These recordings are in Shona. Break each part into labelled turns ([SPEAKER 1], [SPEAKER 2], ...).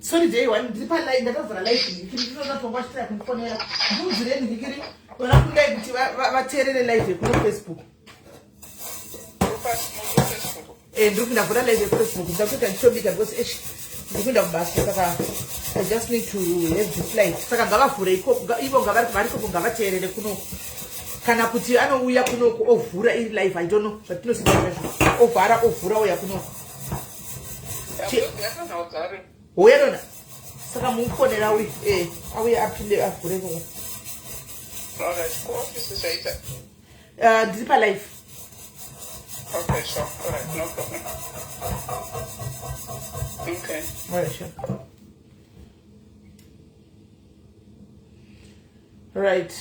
[SPEAKER 1] Sorry day one ndiri pa line ndakavhura live ndikiri ndinoona tongo achitira kundifonera. Ndiudzirei ndikiri vana kundai kuti vateerere live yekuno Facebook. Eh ndiri kuenda vhura live yekufacebook ndakuita ndichobika because eish ndiri kuenda kubasa saka I just need to have this live. Saka ngavavhure ikoko ivo ngavari varikoko ngavateerere kunoku. Kana kuti anouya kunoku ovhura iri live I don't know zvatinosiita izvo. Ovhara ovhura ouya kunoku. Uya dona. Saka mufonera auye eh auye apinde avhure ikoko.
[SPEAKER 2] Alright, ku office zvaita.
[SPEAKER 1] Ndiri pa live.
[SPEAKER 2] Okay, sure. Alright, no problem. Okay.
[SPEAKER 1] Alright, sure. Right.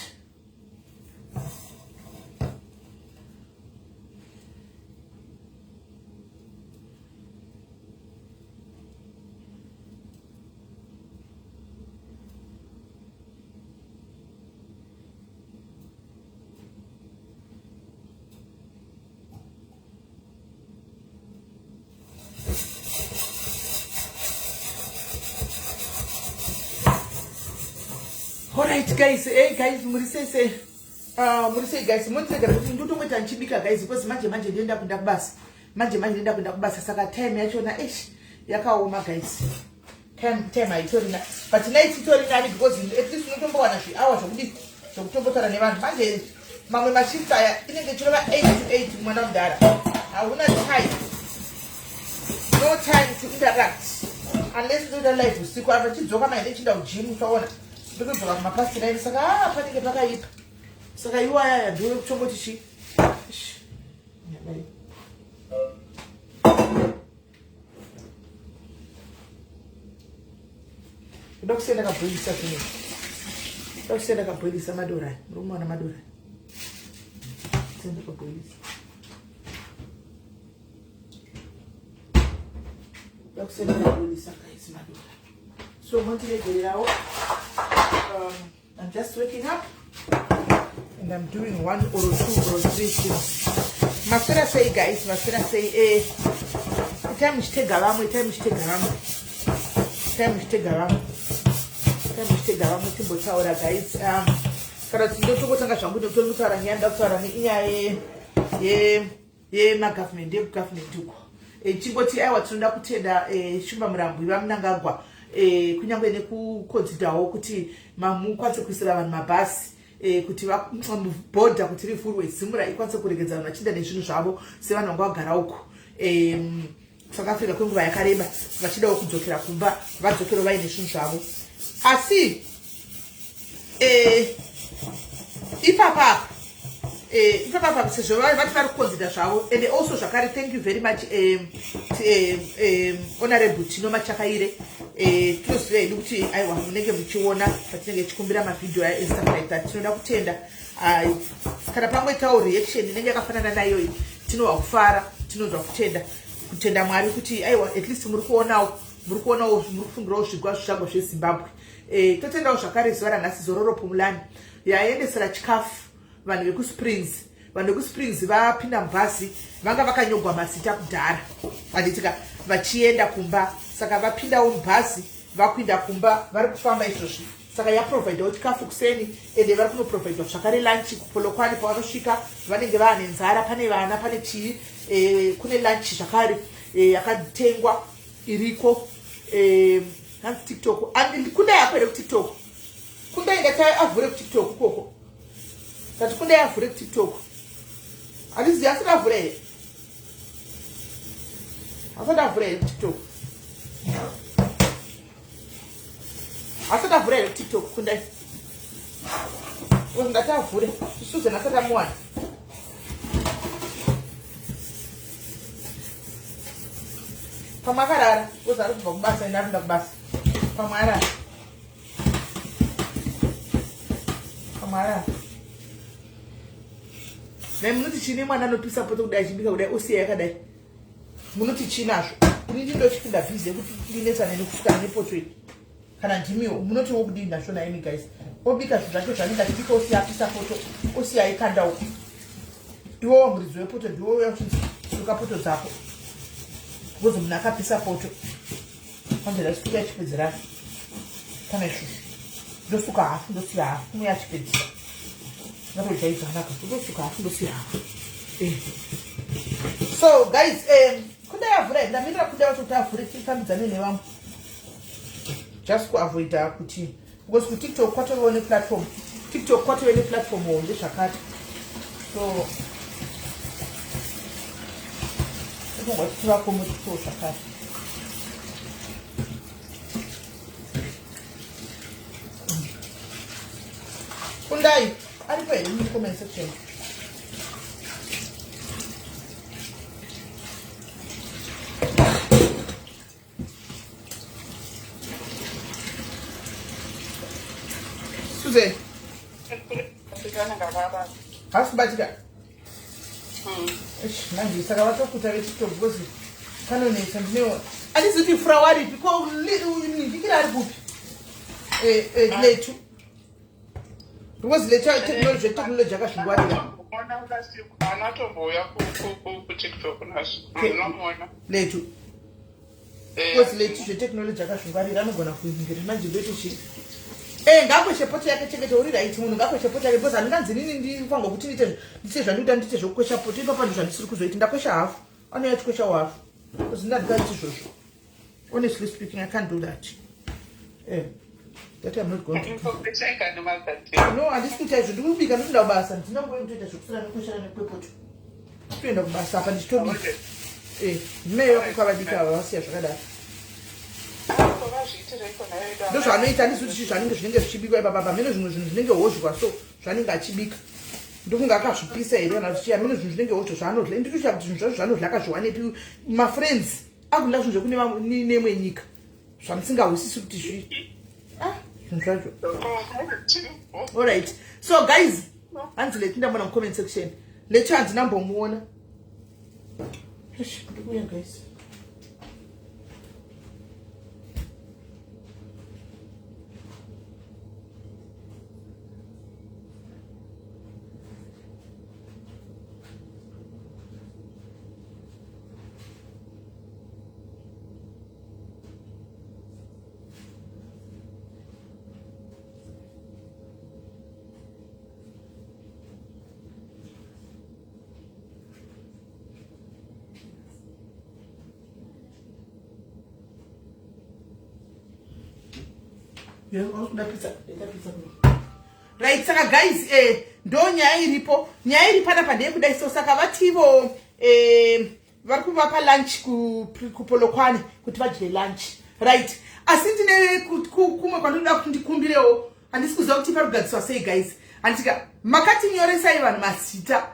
[SPEAKER 1] Alright guys, hey guys, muri sei sei? Ah, muri sei guys? Mundiregera kuti ndotongoita ndichibika guys because manje manje ndoenda kuenda kubasa. Manje manje ndoenda kuenda kubasa saka time yachona eish yakaoma guys. Time time haitorina. But night itori nani because at least unotombowana zvihour zvokudii zvokutombotaura nevanhu. Manje mamwe mashift aya inenge ichirova 8 to 8 mwana mudhara. Hauna time. No time to interact. Unless ndoita live usiku apa chidzoka manje ndichienda kugym uchaona. Ndotodzoka kumapast 9 saka ah panenge pakaipa. Saka iwaya ndiwe kutomboti chi. Ish. Ndoda kusiya ndakabhoilisa zvinhu. Ndoda kusiya ndakabhoilisa madora aya. Muri kumaona madora aya. Siya ndakabhoilisa. Ndoda kusiya ndakabhoilisa guys madora. So mondiregererawo. I'm just waking up and I'm doing one or two or three things. Maswera sei guys, maswera sei eh. Itai muchitega vamwe, itai muchitega vamwe. Itai muchitega vamwe. Itai muchitega vamwe timbotaura guys. Kana kuti ndotongotanga zvangu ndotongotanga nyaya ndakutaura nenyaya ye ye yemagovernment yekugovernment uko e, chingoti aiwa tinoda kutenda e, shumba murambwi vamunangagwa e, kunyange nekukonzidawo kuti mamukwanise kuisira vanhu mabhasi e, kuti bhodha kuti rivhurwe zimura ikwanise kuregedza vanhu vachiinda nezvinhu zvavo sevanhu vanga vagara uko e, South Africa kwenguva yakareba vachidawo kudzokera kumba vadzokero vaine zvinhu zvavo asi eh, ipapa apa eh, ipapa apa sezvo vati vari kukonzida zvavo and also zvakare thank you very much eh, eh, eh, honorable Tino Machakaire eh, tinoziva hedu kuti aiwa munenge muchiona patinenge tichikumbira mavhidhiyo aya and stuff like that tinoda kutenda kana pangoitawo reaction inenge yakafanana naiyoyi tinohwa kufara tinonzwa kutenda kutenda mwari kuti aiwa at least muri kuonawo muri kuonawo muri kufungirawo zvigwa zvishango zvezimbabwe e, totendawo zvakare zuva ranhasi zororo pumulani yaendesera chikafu vanhu vekusprings vanhu vekusprings vapinda mubhazi vanga vakanyogwa mazita kudhara handitika vachienda kumba saka vapindawo mubhazi vakuinda kumba vari kufamba izvozvi saka yaprovidawo chikafu kuseni ende vari kunoprovidwa zvakare lunch kupolokwani pavanosvika vanenge vaane nzara pane vana pane chii e, kune lunch zvakare e, yakatengwa iriko e, hanzi tiktok kundai hako here kutiktok kundai ndati avhure kutiktok koko ndati kundai avhure kutiktok handizivi asati avhure here asati avhure here kutiktok asati avhura here tiktok kundai ndati avhure susan asati amuwana pamwe akarara ozi ari kubva kubasa ende arikuenda kubasa pamwe arara pamwe arara nai munoti chine mwana anopisa poto kudai achibika kudai osiya yakadai munoti chii nazvo ini ndindochipinda busy yekuti ndinetsane nekusukana nepoto iyi kana ndimiwo munotiwo kudii nazvo naimi guys obika zvinhu zvake zvanenge achibika osiya apisa poto osiya aikanda uko iwowo muridzi wepoto ndiwo uya uchinzi suka poto dzako because munhu akapisa poto. Panzira chituka chipedzera kana izvozvo ndosuka hafu ndosiya hafu uye achipedzisa ndatojaidza anaka ndosuka hafu ndosiya hafu eh. So guys, kudai avhura, ndamirira kudai wacho kuti avhure tifambidzane nevamwe, just kuavoida kuti, because kuTikTok kwatovewo neplatform, TikTok kwatove neplatform hombe zvakati, so tofunga kuti tivakomotito zvakati. Kundai aripo here mucomment section? Suze, hasi kubatika manje, saka vatokuta veTikTok because panonetsa. Ndinewo handizi kuti furawa ripi ko ndikira ari kupi Letu, because Letu zvetechnology akazvingwarira.
[SPEAKER 2] Anatombouya kuTikTok nhasi, unomuona.
[SPEAKER 1] Letu, because Letu zvetechnology akazvingwarira, anogona kuingira manje. Ndoiti chii? Ngakweshe poto yake chengete, uri right, munhu ngakweshe poto yake, because handinganzi nini ndifango kuti ndiite zvandikuita, ndiite zvokukwesha poto ipapa. Ndo zvandisiri kuzoita. Ndakwesha hafu, anouya chikweshawo hafu, because ndandikaiti izvozvo. Honestly speaking, I can't do that. That I'm not going to. No, handisi kuita izvo. Ndikubika, ndikuenda kubasa. Ndina nguva yekutoita zvokusira nekweshana nekwepoto. Kutoenda kubasa apa ndichitobika. Ndimai vako kavadika ava vasiya zvakadaro. Ndozvaanoita. Handisi kuti chii zvanenge zvinenge zvichibikwa ipapa pamene, zvimwe zvinhu zvinenge hozhwa, so zvanenge achibika ndokunge akazvipisa here kana zvichiya mene zvinhu zvinenge hozhwa zvaanodya. Nditoshaya kuti zvinhu zvacho zvaanodya akazviwanepi. Mafriends akudya zvinhu zvekune nemwe nyika zvamusingahwisisi kuti zvi zvinhu zvacho. Alright, so guys, hanzi Leti ndambona mucomment section. Leti handinambomuona. Ndikuya guys. Right, saka guys, ndo nyaya iripo. Nyaya iri panapa ndeyekudai. So saka vativo vari kuvapa lunch kuPolokwane kuti vadye lunch, right? Asi ndine kumwe kwandinoda kuti ndikumbirewo. Handisi kuziva kuti pari kugadziswa sei guys. Handitika makatinyoresai vanhu mazita,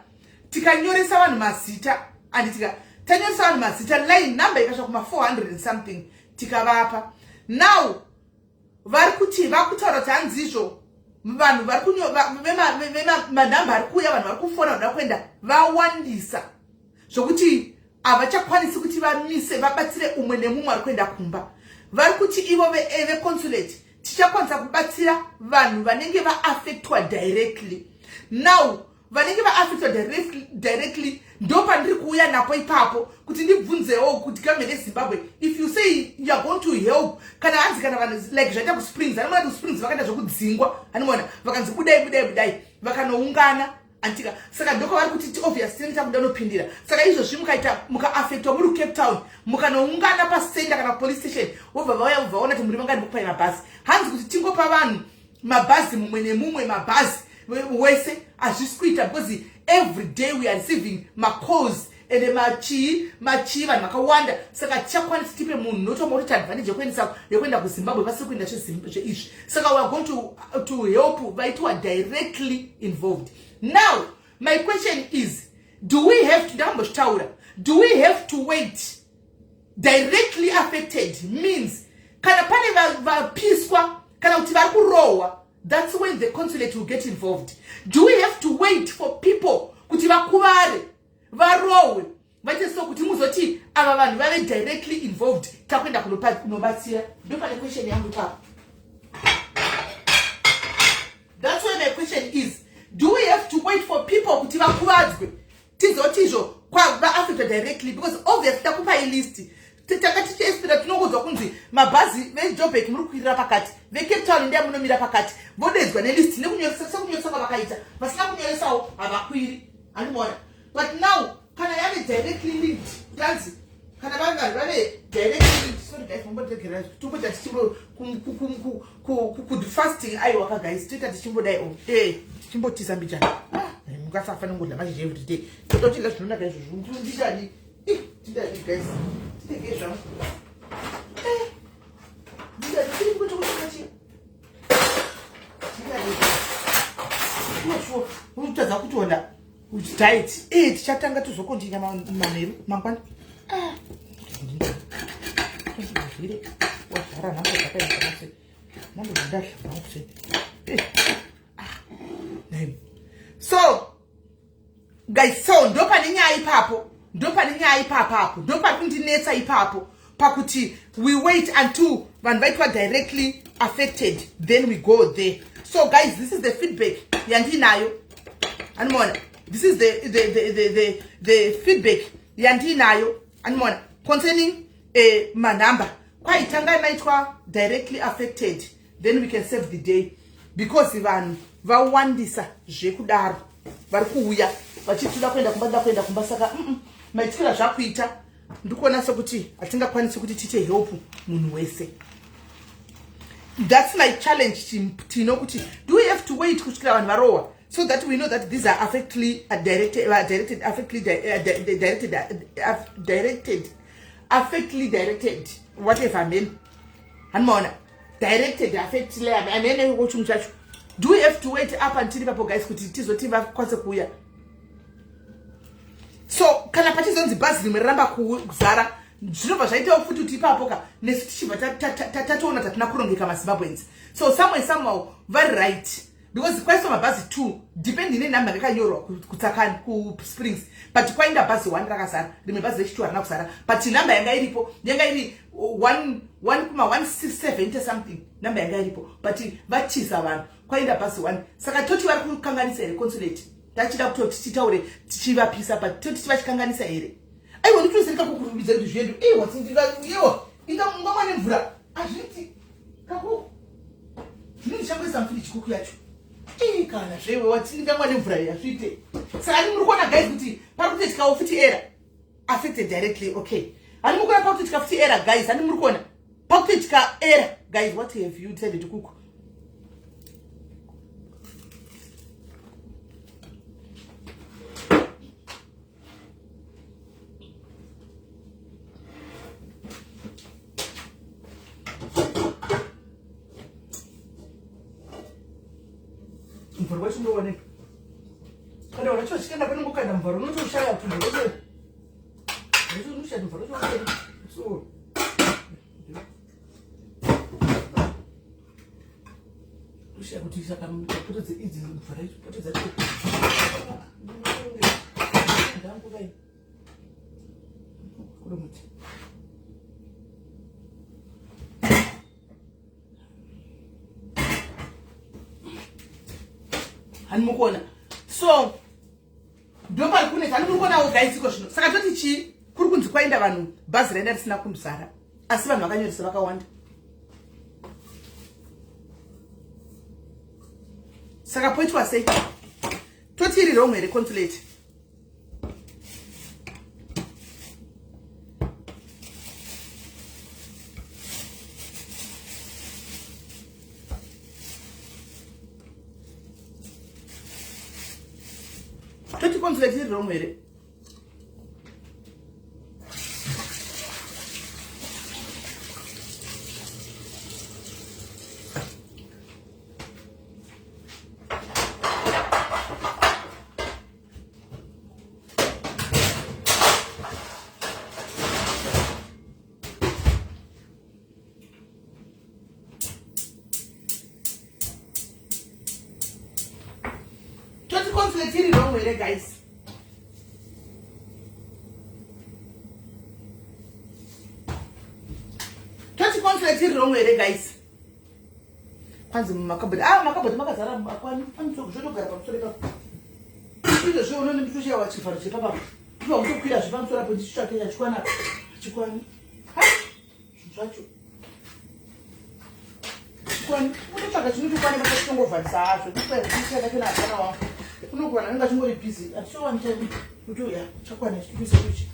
[SPEAKER 1] tikanyoresa vanhu mazita, handitika tanyoresa vanhu mazita, line number ikasvika kuma 400 and something, tikavapa. Now vari kuti vakutaura kuti hanzizvo vanhu vari manhamba ari kuuya, vanhu vari kufona vanoda kuenda vawandisa zvokuti havachakwanisi kuti vamise vabatsire umwe nemumwe ari kuenda kumba. Vari kuti ivo veconsulate tichakwanisa kubatsira vanhu vanenge vaaffectwa directly. Now vanenge vaaffectwa directly, ndo pandiri kuuya napo ipapo kuti ndibvunzewo kuti government yeZimbabwe, if you say you are going to help, kana hanzi kana vanhu like zvaita kuSprings, anoona kuti kuSprings vakaita zvokudzingwa, anoona vakanzi budai, budai, budai, vakanoungana, antika. Saka ndoko vari kuti obvious tinenge takuda nopindira. Saka izvozvi mukaita mukaaffectwa muri kuCape Town, mukanoungana pacenter kana police station, vobva vauya, vobva vaona kuti muri vangani, vokupai mabhazi. Hanzi kuti tingopa vanhu mabhazi, mumwe nemumwe mabhazi wese, hazvisi kuita because every day we are receiving macalls ende machii machii, vanhu vakawanda. Saka tichakwanisi tipe munhu notomba kuti advantage yekuendesa yekuenda kuZimbabwe vasiri kuenda zveizvi. Saka we are going to help vaitwa directly involved. Now my question is, do we have to, ndakambozvitaura, do we have to wait? Directly affected means kana pane vapiswa kana kuti vari kurohwa, that's when the consulate will get involved. Do we have to wait for people kuti vakuvare, varohwe, vaite so kuti muzoti ava vanhu vave directly involved, takuenda kunobatsira? Ndo pane question yangu ipapo. That's where my question is. Do we have to wait for people kuti vakuvadzwe tizoti izvo vaaffected directly? Because obviously takupai list. Tanga tichiespira tinongodzwa kunzi mabhazi veJoburg muri kukwirira pakati, veCape Town ndiya munomira pakati, vodedzwa nelist nekunyoresa sekunyoresa kwavakaita. Vasina kunyoresawo havakwiri, handimaona. But now kana yave directly linked, tanzi kana vave vanhu vave directly linked. Sorry guys, mambotegerera tomboita tichimbo fasting. Aiwa ka guys, toita tichimbodai o tichimbotiza mbijana. Ah, mungasafa nongodla mashizha every day. Totochidla zvinonaka izvozvo. Ndidadi, ndidadi guys, tidege zvangu. Ndidadi tiri kuti kuti ndidadi shuwa unotadza kutoona diet. Tichatanga tozokontinya manheru mangwana. Ah, wazvara nhambo dzakaita nhambo dzandadla zvangu. So guys, so ndo pane nyaya ipapo, ndo pane nyaya ipapapo, ndo pari kundinetsa ipapo pakuti we wait until vanhu vaitwa directly affected, then we go there. So guys, this is the feedback yandinayo, animona. This is the feedback yandinayo, animona, concerning manhamba. Kwaitanga maitwa directly affected, then we can save the day, because vanhu vawandisa zvekudaro vari kuuya vachiti toda kuenda kumba, toda kuenda kumba. Saka maitikira zvakuita, ndikuona sekuti hatingakwanisi kuti tiite help munhu wese. That's my challenge tino kuti do we have to wait kusvikira vanhu varohwa so that we know that these are affectly directed, directed affectly directed, directed, affectly directed, whatever men, hanimaona, directed affectly amene kuchungu chacho. Do we have to wait up until ipapo guys kuti tizoti vakwanise kuuya? So kana pachizonzi bhazi rimwe raramba kuzara, zvinobva zvaitawo futi kuti ipapo ka nesu tichibva tatoona tatina kurongeka maZimbabweans. So somewhere somehow vari right, because kwaiswa mabhazi 2 depending nenhamba yakanyorwa kuTsakani, kuSprings, but kwainda bhazi 1 rakazara, rimwe bhazi rechi2 harina kuzara, but nhamba yanga iripo yanga iri 1,670 something, nhamba yanga iripo, but vatiza vanhu, kwainda bhazi 1. Saka toti vari kukanganisa here consulate? Tachida kutoti titaure tichivapisa, but toti tivachikanganisa here? Aiwa, nditosereka kukurumidza kuti zvedu. Iwa, iwa, inga ungamwa nemvura, hazviti kakuku zvino ndichangoisa mufiriji kuku yacho. Ii, kana zvewe wati ndingamwa nemvura iyi, hazviite. Saka ani muri kuona guys kuti pari kutoitikawo futi error affected directly? Okay, hani muri kuona pakutoitika futi error guys? Hani muri kuona pakutoitika error guys? What have you decided to cook? Mvura wacho unowanepi kana wacho vachikanda panongokanda mvura, unotoshaya kuti mvura wacho unoshaya, mvura wacho. So ushaya kuti saka poto idzi mvura poto dzacho ndanguva kurumuti. Hani mukuona? So ndopari kunetsa. Hani muri kuonawo guys iko zvino? Saka toti chii? Kuri kunzi kwaenda vanhu, bhazi raenda risina kuzara, asi vanhu vakanyoresa vakawanda. Saka poitwa sei? Toti iri wrong here consulate? Toti consulate iri wrong here? Toti consulate iri wrong here guys? Toti consulate iri wrong here guys? Kwanzi mumakabhodi, ah, makabhodi makazara, akwani zvotogara pamusoro ipapo. Izvozvo unone nditoshayiwa chivharo chepapapa, ipa utokwira zvepamusoro apo ndichitsvake chachikwana, chikwani. zvacho kutotsvaga chinoti kwane basa chitongovharisa hazvo kuchakachona hapana wangu kunogona anenge achingori busy atichowani time kuti uya chakwana chitikuise kuchi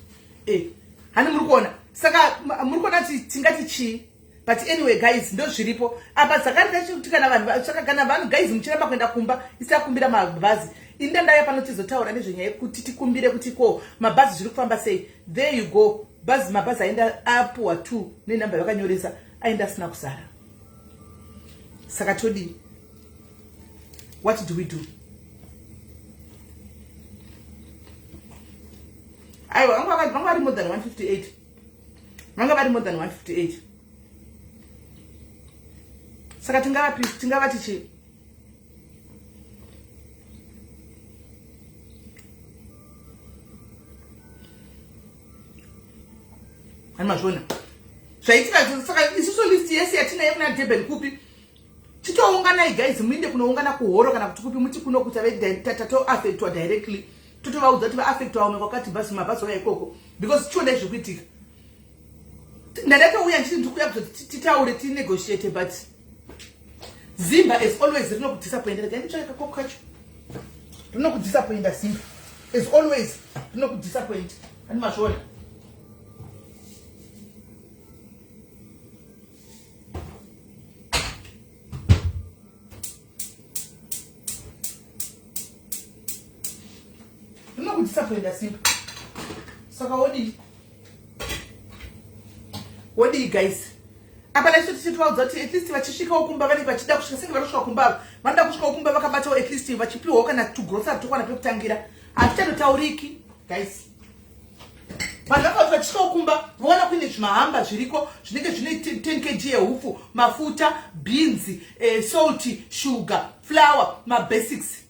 [SPEAKER 1] e hani muri kuona saka muri kuona kuti tingati chii but anyway guys ndo zviripo apa zvakarita kuti kana vanhu saka kana vanhu guys muchiramba kuenda kumba isakumbira mabhazi ini ndandauya pano tizotaura nezvenyaya yekuti tikumbire kuti ko mabhazi zviri kufamba sei there you go bhazi mabhazi aenda apuwa two nenhamba yakanyoresa aenda asina kuzara saka todii what do we do aiwa vanga vari more than 158 vanga vari more than 158 saka tingavapi tingavati chii ani mazviona zvaitika saka isusu list yese yatinayo kuna durban kupi chitounganai guys muinde kunoungana kuhoro kana kuti kupi muti kuno kuti tatoaffectwa directly totovaudza kuti vaaffectwa vamwe kwakati basi mabhazi oya ikoko because chiona izvi kuitika ndandatouya ndichiti ndikuya kuzoti titaure tinegotiate but zimba as always rinokudisappointa regai nditsvake kakoko kacho rinokudisappointa zimba as always rinokudisappointa ani mazviona rinokudisappointa simba saka wodii wodii guys apa naisu tichitovaudza kuti at least vachisvikawo kumba vanenge vachida kusvika senge vanosvika kumba vanoda kusvikawo kumba vakabatawo at least vachipiwawo kana tugrocery tokwana pekutangira hazvichatotauriki guys vanhu vakauti vachisvikawo kumba voona kuine zvimahamba zviriko zvinenge zvine 10 kg yehupfu mafuta beans eh, salt sugar flour mabasics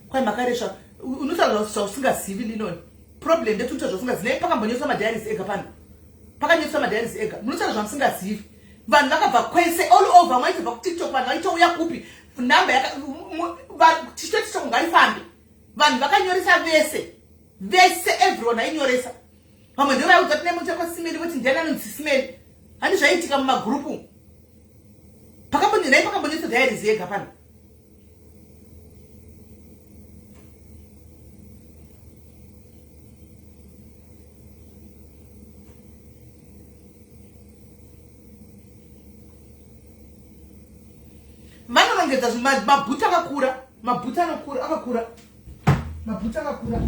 [SPEAKER 1] kwai makaresva unotaura zvausingazivi linoni problem ndeti unotaura zvausingazivi nei pakambonyotswa madiaries ega pano pakanyotswa madiaries ega munotaura zvamusingazivi vanhu vakabva kwese all over mwaitobva kutiktok vanhu vaitouya kupi number tichitotiktok ngaifambe vanhu vakanyoresa vese vese everyone ainyoresa vamwe ndo vaiudza tine muti kwasimeli voti ndiani anonzi simeli handi zvaiitika mumagurupu pakambonyenai pakambonyotsa diaries yega pano vanorongedza mabhuti akakura mabhuti anokura akakura mabhuti akakura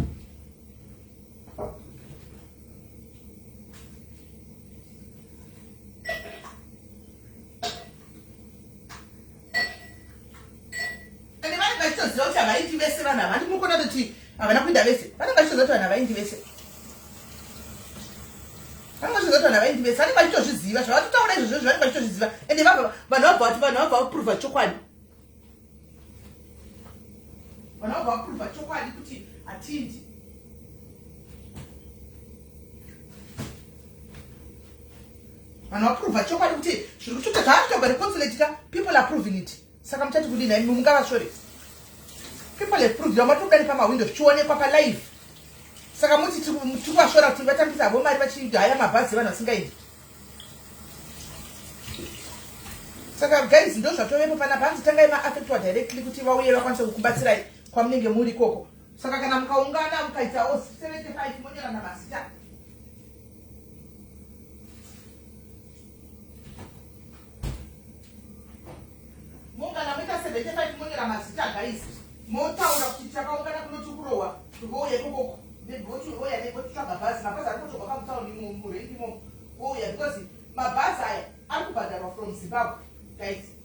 [SPEAKER 1] ende vanenge vachitoziva kuti havaindi vese vanhu havandi mukona kuti havana kuinda vese vanenge vachitoziva kuti vanhu havaindi vese vanenge vachitoziva kuti vanhu havaindi vese vanenge vachitozviziva zvavatotaura izvozvo vanenge vachitozviziva ende vanhu vabva vati vanhu vabva vaprova chokwadi vanhu vabva vaprova chokwadi kuti hatindi vanhu vaprova chokwadi kuti zviri kutoita zvaakutogwa neconsulate ka people are proving it saka muchati kudini aimi mungavasvore people have proved vamwe vari kubuda nepamahwindo zvichionekwa palive saka muti tiri kuvasvora kuti vatambisa havo mari vachihaya mabhazi evanhu vasingaindi saka guys ndo zvatovepo panapa hanzi tangai maaffectwa directly kuti vauye vakwanise kukubatsirai kwamunenge muri ikoko saka kana mukaungana mukaitawo 75 monyorana mazita mongana moita 75 monyora mazita guys motaura kuti takaungana kunoti kurohwa vouya ikokoko vouya votsvaga bhazi mabhazi ari kutsvagwa kamutauni imomo murengi imomo vouya because mabhazi aya ari kubhadharwa from zimbabwe guys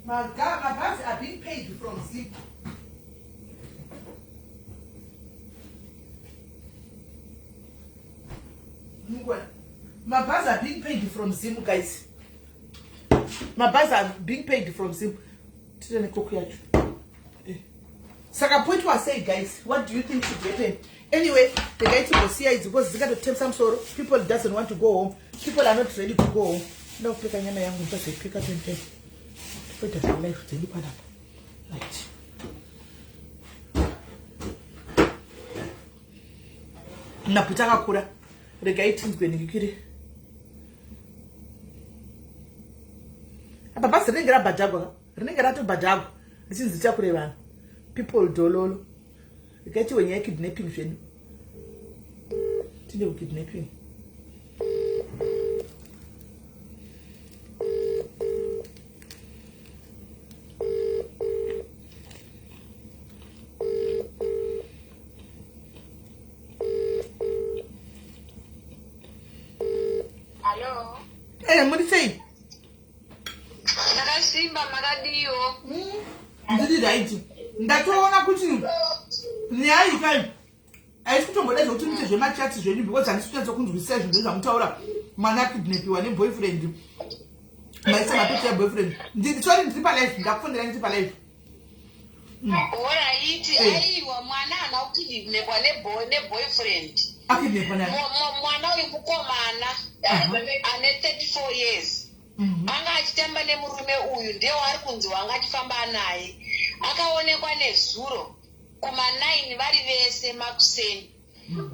[SPEAKER 1] Mabhazi are being paid from Zim. Mabhazi are being paid from Zim, guys. Mabhazi are being paid from Zim. Tine nekoko yacho. Eh. Saka point was say guys, what do you think should happen? Anyway, the guy to go see it because zikatotemsa musoro. People doesn't want to go home. People are not ready to go home. Ndakupika nyama yangu ndichazoipika 20. Toita zvelife dzedu panapa. Right. Maputi akakura. Regai tinzwe ningikiri. Apa bhazi rinenge rabhadhagwa ka? Rinenge ratobhadhagwa. Richinzi ritakure vanhu. People dololo. Regai tiwe nyaya yekidnapping zvedu. Tinde kukidnapping.
[SPEAKER 3] Hello.
[SPEAKER 1] Eh, muri sei?
[SPEAKER 3] Ndakasimba makadiwo.
[SPEAKER 1] Ndiri right. Ndatoona kuti nyaya iyi kai haisi kutomboda zvekuti muite zvemachats zvenyu because handisi kunyatsa kunzwisisa zvinhu zvamutaura mwana akidnapiwa neboyfriend maisa mapicha eboyfriend ndiri sorry ndiri palife ndakufonera ndiri palife
[SPEAKER 3] Horaiti,
[SPEAKER 1] Eh.
[SPEAKER 3] aiwa mwana haana kukidnapwa neboyfriend.
[SPEAKER 1] Akidnapwa nani?
[SPEAKER 3] Mwana uyu mukomana ane 34 years. Anga achitamba nemurume uyu, ndiye waari kunzi wanga achifamba naye. Akaonekwa nezuro kuma9 vari vese makuseni.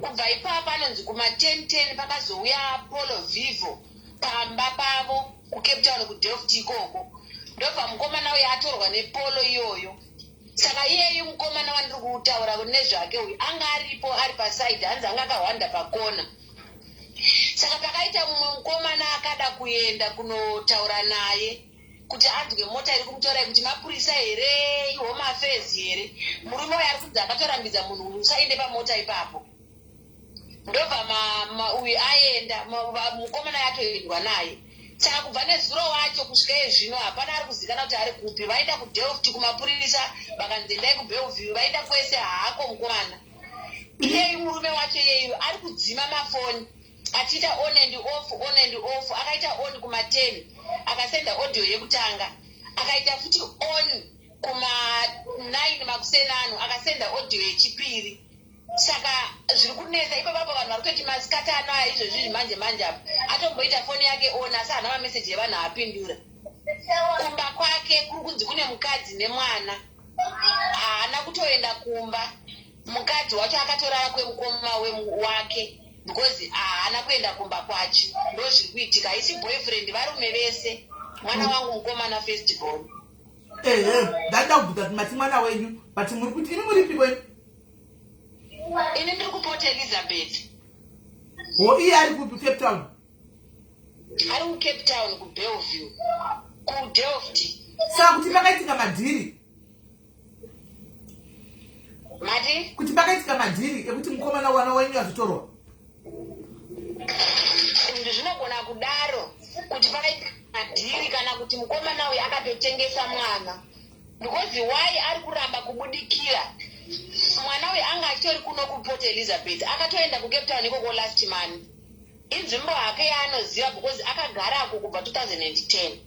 [SPEAKER 3] Kubva ipapo anonzi kuma10 10 pakazouya Polo Vivo pamba pavo kuCape Town kuDelft ikoko. Ndobva mukomana uyu atorwa nepolo iyoyo. Saka iyeyu mukomana wandiri kutaura nezvake uyu anga aripo ari pasaidi, hanzi anga akahwanda pakona. Saka pakaita mumwe mukomana akada kuenda kunotaura naye kuti anzwe mota iri kumutora kuti mapurisa here, ihome affairs here. Murume uyu ari kunzi akatorambidza munhu uyu usaende pamota ipapo. Ndobva uyu aenda, mukomana atoendwa naye. Saka kubva nezuro wacho kusvika iye zvino hapana ari kuzikana kuti ari kupi. Vaenda kuDelft kumapurisa vakanzi endai kuBellevue, vaenda kwese haako mukomana. Iyeyu murume wacho iyeyu ari kudzima mafoni achiita on and off, on and off. Akaita on kuma10 akasenda audio yekutanga, akaita futi on kuma9 makuseni ano akasenda audio yechipiri. Saka zviri kunetsa ipapapo, vanhu vari kutoti masikati ano aya izvozvi manje manje apa atomboita foni yake on asi haana mameseji evanhu aapindura. Kumba kwake kuri kunzi kune mukadzi nemwana, haana kutoenda kumba. Mukadzi wacho akatorara kwemukoma wake because haana kuenda kumba kwacho. Ndo zviri kuitika. Haisi boyfriend, varume vese. Mwana wangu mukomana, first born.
[SPEAKER 1] Ehe, ndada kubvunza kuti mati mwana wenyu, but muri kuti imi muripi kwenyu?
[SPEAKER 3] Ini ndiri kuPort Elizabeth.
[SPEAKER 1] Ho, iye ari kupi? Cape Town?
[SPEAKER 3] Ari kuCape Town, kuBellevue, kuDelft.
[SPEAKER 1] Saka kuti pakaitika madhiri?
[SPEAKER 3] Mati?
[SPEAKER 1] Kuti pakaitika madhiri ekuti mukomana wana wenyu azotorwa?
[SPEAKER 3] Zvinogona kudaro kuti pakaitika madhiri, kana kuti mukomana uyu akatotengesa mwana, because why ari kuramba kubudikira? Mwana uyu anga achitori kuno kuPort Elizabeth, akatoenda kuCape Town ikoko last month. Inzvimbo hake yaanoziva because akagarako kubva 2010.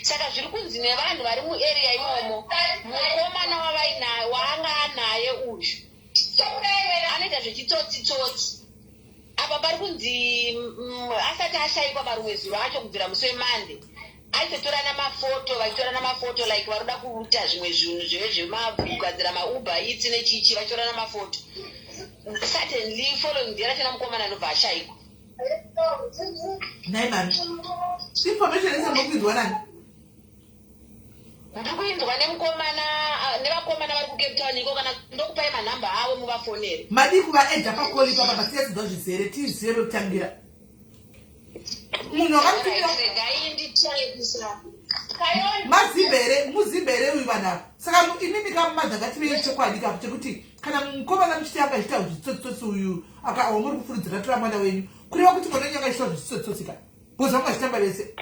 [SPEAKER 3] Saka zviri kunzi nevanhu vari muarea imomo, mukomana wavainaye, waanga anaye uyu, anoita zvechitsotsi-tsotsi. Apa pari kunzi asati ashayikwa marumwe zuro acho, kubvira musi weMande aitotorana mafoto, vachitorana mafoto like varoda kuita zvimwe zvinhu zvive zvekugadzira maUber Eats nechichi, vachitorana mafoto. Suddenly following day rachona mukomana anobva ashayikwa.
[SPEAKER 1] Nhai mani, information yese munokuinzwa nani?
[SPEAKER 3] Ndiri kuinzwa nemukomana, nevakomana vari kuCape Town iko. Kana ndokupai manhamba avo muvafonere.
[SPEAKER 1] Madii kuvaedha pacall ipapa pasiyasidzwa zvizere, tizive pekutangira munhu wakamutumira?
[SPEAKER 3] Regai nditry.
[SPEAKER 1] Mazibhere muzibhere uyu vanhu ava. Saka imimi kamadha, ngativei chokwadi kapo chekuti kana mukomana muchiti anga achiita zvitsotsitsotsi uyu wamuri kufurudzira tora mwana wenyu, kureva kuti mwana wenyu anga achiita zvitsotsitsotsi ka, because vanga vachitamba vese?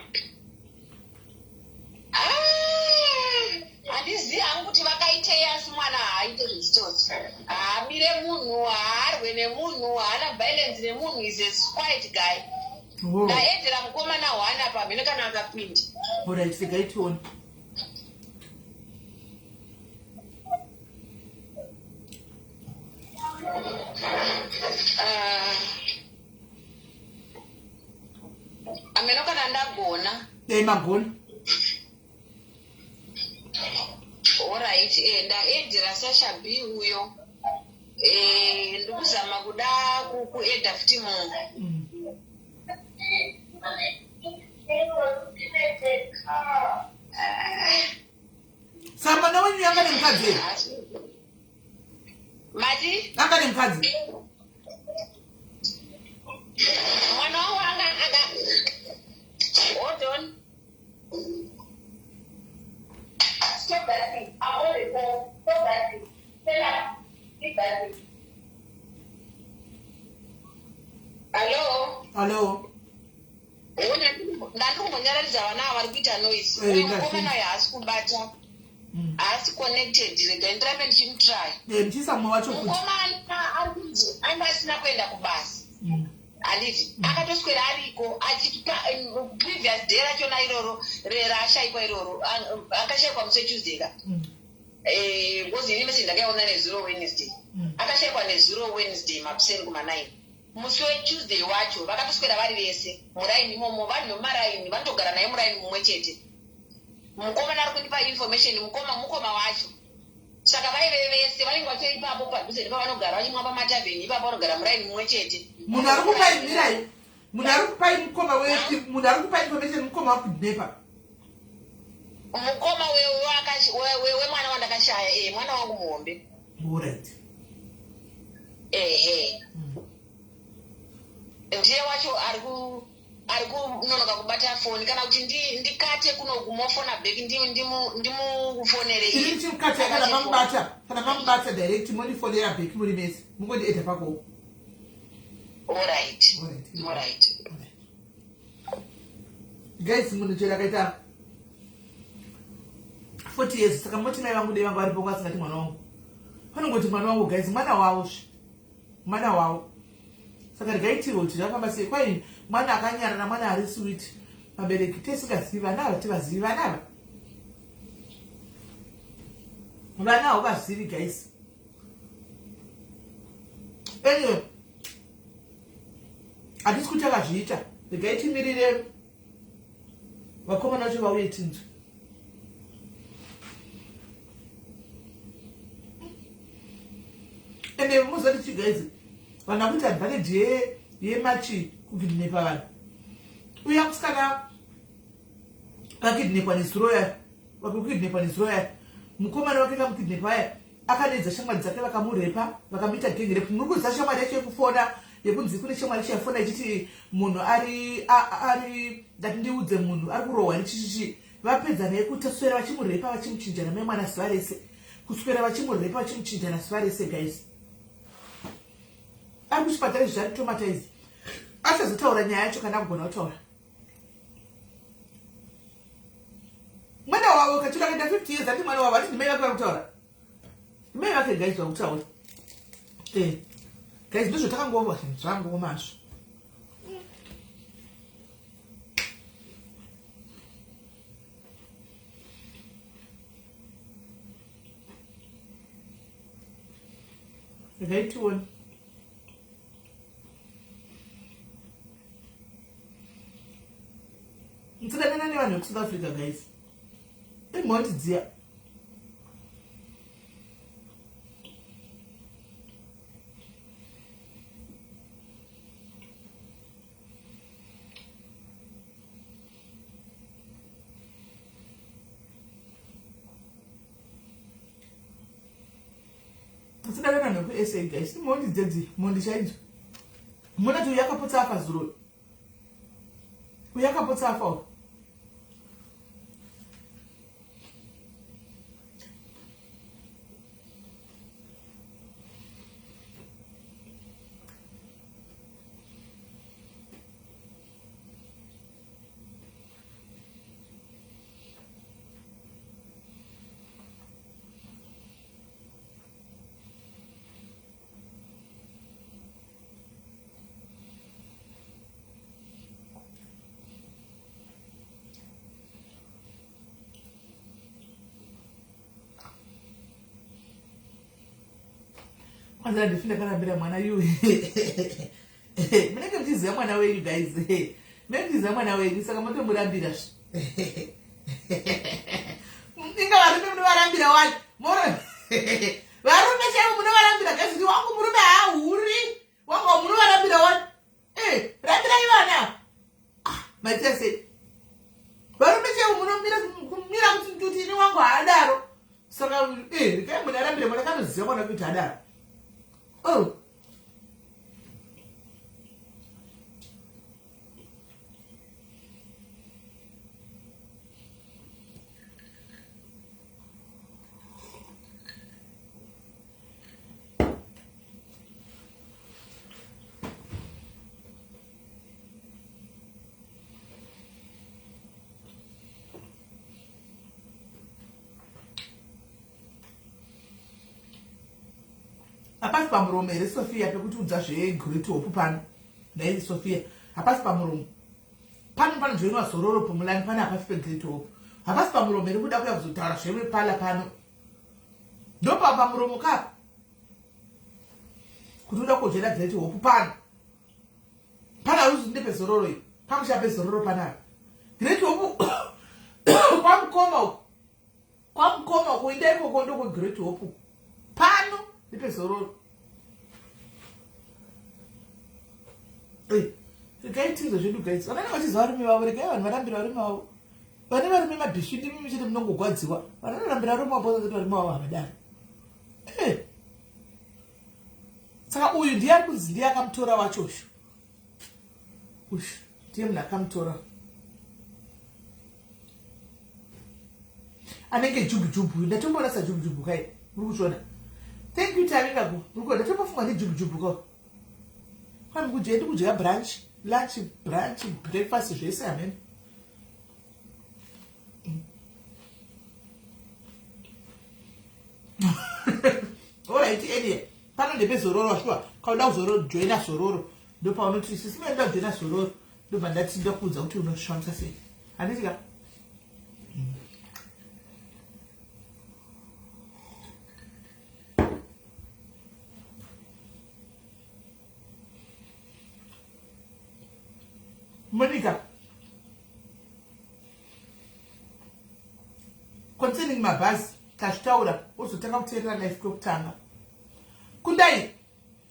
[SPEAKER 3] Handizivi hangu kuti vakaitei, asi mwana haaite zvechitsotsi, haamire munhu, haarwe nemunhu, haana violence nemunhu. Is a quiet guy. Ndaedhera mukomana one apa, mhino kana akapinda.
[SPEAKER 1] Alright, regai tione.
[SPEAKER 3] Ah, ameno kana ndagona.
[SPEAKER 1] Dai magona.
[SPEAKER 3] Alright, eh, ndaedhera Sasha B uyo. Eh, ndikuzama kuda kuedha futi munhu.
[SPEAKER 1] Saka mwana wenyu anga nemukadzi here?
[SPEAKER 3] Mati?
[SPEAKER 1] Anga nemukadzi?
[SPEAKER 3] Mwana wangu anga anga Hold on. Stop that thing. I'm on the phone. Stop that thing. Tell her. Leave that thing. Hello?
[SPEAKER 1] Hello?
[SPEAKER 3] Ndandikumbonyararidza vana ava vari kuita noise.
[SPEAKER 1] Eh,
[SPEAKER 3] Uyu mukomana uyu haasi kubata. Haasi connected. Rega ndirambe ndichimutry.
[SPEAKER 1] Eh, ndichiisa mumwe wacho futi.
[SPEAKER 3] Mukomana ari kunzi anga asina kuenda kubasa. Handiti akatoswera ariko achipa previous day rachona iroro raashaikwa iroro akashaikwa musi wetuesday ka. Eh, because ini message ndakaiona nezuro Wednesday. Akashaikwa nezuro Wednesday makuseni kuma9. Musi wetuesday wacho vakatoswera vari vese muraini imomo, vari nemaraini, vanotogara naye muraini mumwe chete. Mukomana ari kundipa information, mukoma wacho. Saka vaive vese vanenge vachitori ipapo padhuze nepavanogara vachimwa pamatavheni ipapo, vanogara muraini mumwe chete.
[SPEAKER 1] Munhu ari kupai, mirai, munhu ari kupai mukoma we, munhu ari kupai information mukoma wakidnepa?
[SPEAKER 3] Mukoma wemwana wandakashaya, eh, mwana wangu muhombe.
[SPEAKER 1] Alright.
[SPEAKER 3] Ehe, ndiye wacho ari kunonoka kubata foni, kana kuti ndikate kuno kumofona back, ndimufonere iye.
[SPEAKER 1] Tiri chimukati. Kana mamubata direct, mondifonera back muri mese, mungondiedha pako.
[SPEAKER 3] Alright.
[SPEAKER 1] Alright.
[SPEAKER 3] Alright.
[SPEAKER 1] Guys, munhu chero akaita 40 years, saka moti mai vangu dei vanga varipo, kwasingati mwana wangu, vanongoti mwana wangu. Guys, mwana wavo zve, mwana wavo. Saka regaitirwe kuti zvafamba sei. Kwai mwana akanyarara, mwana ari sweet, vabereki tisingazivi vana ava, tivazivi vana ava, vana hauvazivi guys. Anyway, hatisi kuti akazviita. Regai timirire vakomana vacho vauye tinzwe. Ende muzoti chi guys, vanhu vakuita advantage yemachi kukidnepa vanhu. Uya musikana vakidnepwa nezuro ya, vakukidnepwa nezuro ya, mukomana wake kamukidnepa aya akanedza shamwari dzake, vakamurepa, vakamuita gang rape. Muri kuziva shamwari yacho yekufona, yekunzi kune shamwari yacho yafona ichiti munhu ari ndati ndiudze munhu ari kurohwa nechichichi. Vapedza naye kutaswera vachimurepa, vachimuchinjana mai mwana zuva rese, kuswera vachimurepa, vachimuchinjana zuva rese. Guys, ari kuchipatara izvi, ari traumatized. Achazotaura nyaya yacho kana kugona kutaura. Mwana wavo kachiro akaita 50 years, ati mwana wavo, ati ndimai vake vari kutaura, ndimai vake guys vari kutaura. Eh guys, ndozvatakangova zvangomazvo. Regai tione. Musadanana nevanhu vekuSouth Africa guys, imhondi dziya. Musadanana nevanhu vekuSA guys, imhondi dzedzi, mhondi chaidzo. Munati uyu akapotsa afa zuro, uyu akapotsa afa uyu. Kwanza ndifi ndakarambira mwana yu. Munenge muchiziva mwana wenyu guys, munenge muchiziva mwana wenyu, saka motomurambira. Inga varume munovarambira wani. Moro. Varume chaivo munovarambira guys kuti wangu murume haahuri. Wangu munovarambira wani. Eh, rambirai vana. Ah, maita sei? Varume chaivo munomira kumira kuti kuti ini wangu haadaro. Saka eh, regai munhu arambire mwana kanoziva mwana kuti haadaro. Oh. Hapasi pamuromo here Sophia pekutiudza zvegreat hope pano? Nhai Sophia, hapasi pamuromo. Pano panojoinwa zororo Pumulani pano hapasi pegreat hope. Hapasi pamuromo here kuda kuya kuzotaura zvemepala pano? Ndopa pamuromo kapa. Kuti uda kujoina great hope pano. Pano hauzi ndepezororo iyi. Pamusha pezororo panapa. Great hope kwamukoma uko. Kwamukoma uko enda ikoko ndokwe Great Hope. Pano ndepezororo. Eh, regai tizo zvedu guys. Vanenge vachiziva varume vavo, regai vanhu varambira varume vavo. Vane varume mabhishu ndimi chete munongogwadziwa. Vanorambira varume vavo kuti varume vavo havadaro. Eh. Saka uyu ndiye ari kunzi ndiye akamutora wacho uyu. Uyu ndiye munhu akamutora. Anenge jubu jubu ndatomboona sajubu jubu kai muri kuchiona thank you taringa ku muri kuona ndatombofunga ndi jubu jubu ko kwani kudya ndi kudya brunch lunch brunch breakfast zvese amen Alright, Elia. Pano ndepezororo shuwa. Kauda kuzororo joina zororo. Ndopaunoti sisi menda joina zororo. Ndobva ndati ndakuudza kuti unoshamisa sei. Handiti ka? Monica. Concerning mabhazi tazvitaura wozotanga kuteerera life kwekutanga. Kundai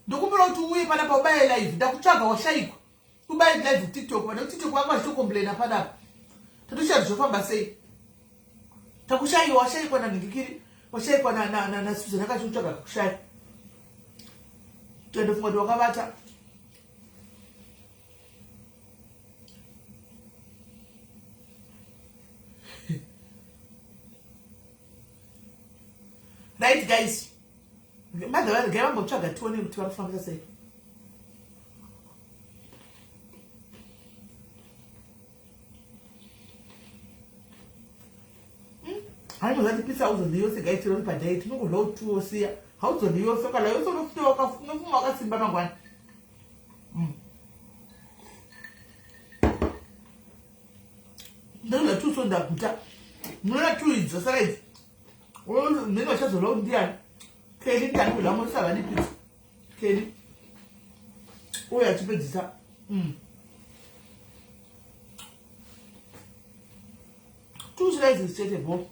[SPEAKER 1] ndokumbira kuti uuye panapa ubaye live ndakutsvaga washaikwa. Ubaye live kuTikTok vana kuTikTok vanga vachitocomplaina panapa. Tatoshaya zvofamba sei. Takushaiwa washaikwa nanhingikiri washaikwa naSusan akachikutsvaga kakushaya. Tandofunga kuti wakavata. Right guys. Mother varegai vambotsvaga tione kuti vari kufambisa sei. Hayi muzati pizza hauzodyi yose guys tiri padiet unongodya utuwo siya hauzodyi yose ukadya yose unofuma wakasimba mangwana. Ndodya tuso ndaguta. Munoona tu idzi dzasara idzi. Mene vachazodya kuti ndiani. Kelly ndiani kudya mosava nepizza. Kelly. Uye achipedzisa. Two slices chete bo.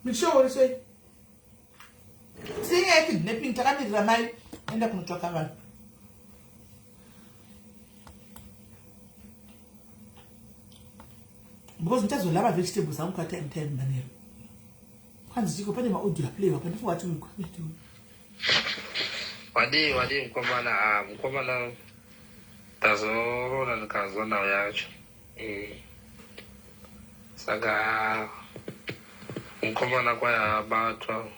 [SPEAKER 1] Michelle uri sei? Senyaya yekidnapping takamirira mai enda kunotsvaka vanhu. Because ndichazolava vegetables angu katime time manheru. Kwanzi chiko pane maaudio aplayiwa pandifunga kuti uyu.
[SPEAKER 4] Wadii wadii mukomana ah mukomana ndazoona ndikanzwa nhau yacho mm. Saka mukomana kwaya abatwa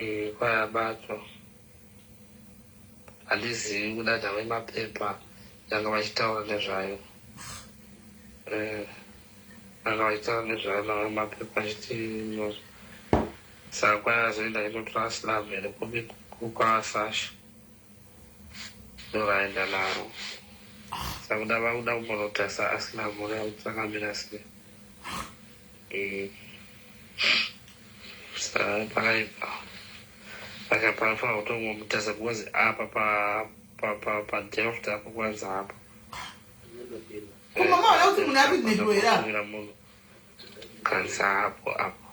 [SPEAKER 4] mm, kwaya abatwa handizivi kuda nhau yemapepa yanga vachitaura nezvayo eh, vanga vachitaura nezvayo nhau yemapepa achiti Saka kwai azoenda achinotora slab here kupi kwaSasha ndoraenda naro saka kuda vakuda kumbonotarisa aslam riya kuti rakamira sei mm. Saka pakaipa saka panofanira kutongomutarisa because apa padelft pa, pa, pa apo kwanza apo.
[SPEAKER 1] Ko mama vana kuti munhu akidnepiwa here apa?
[SPEAKER 4] Munhu kanisa apo apo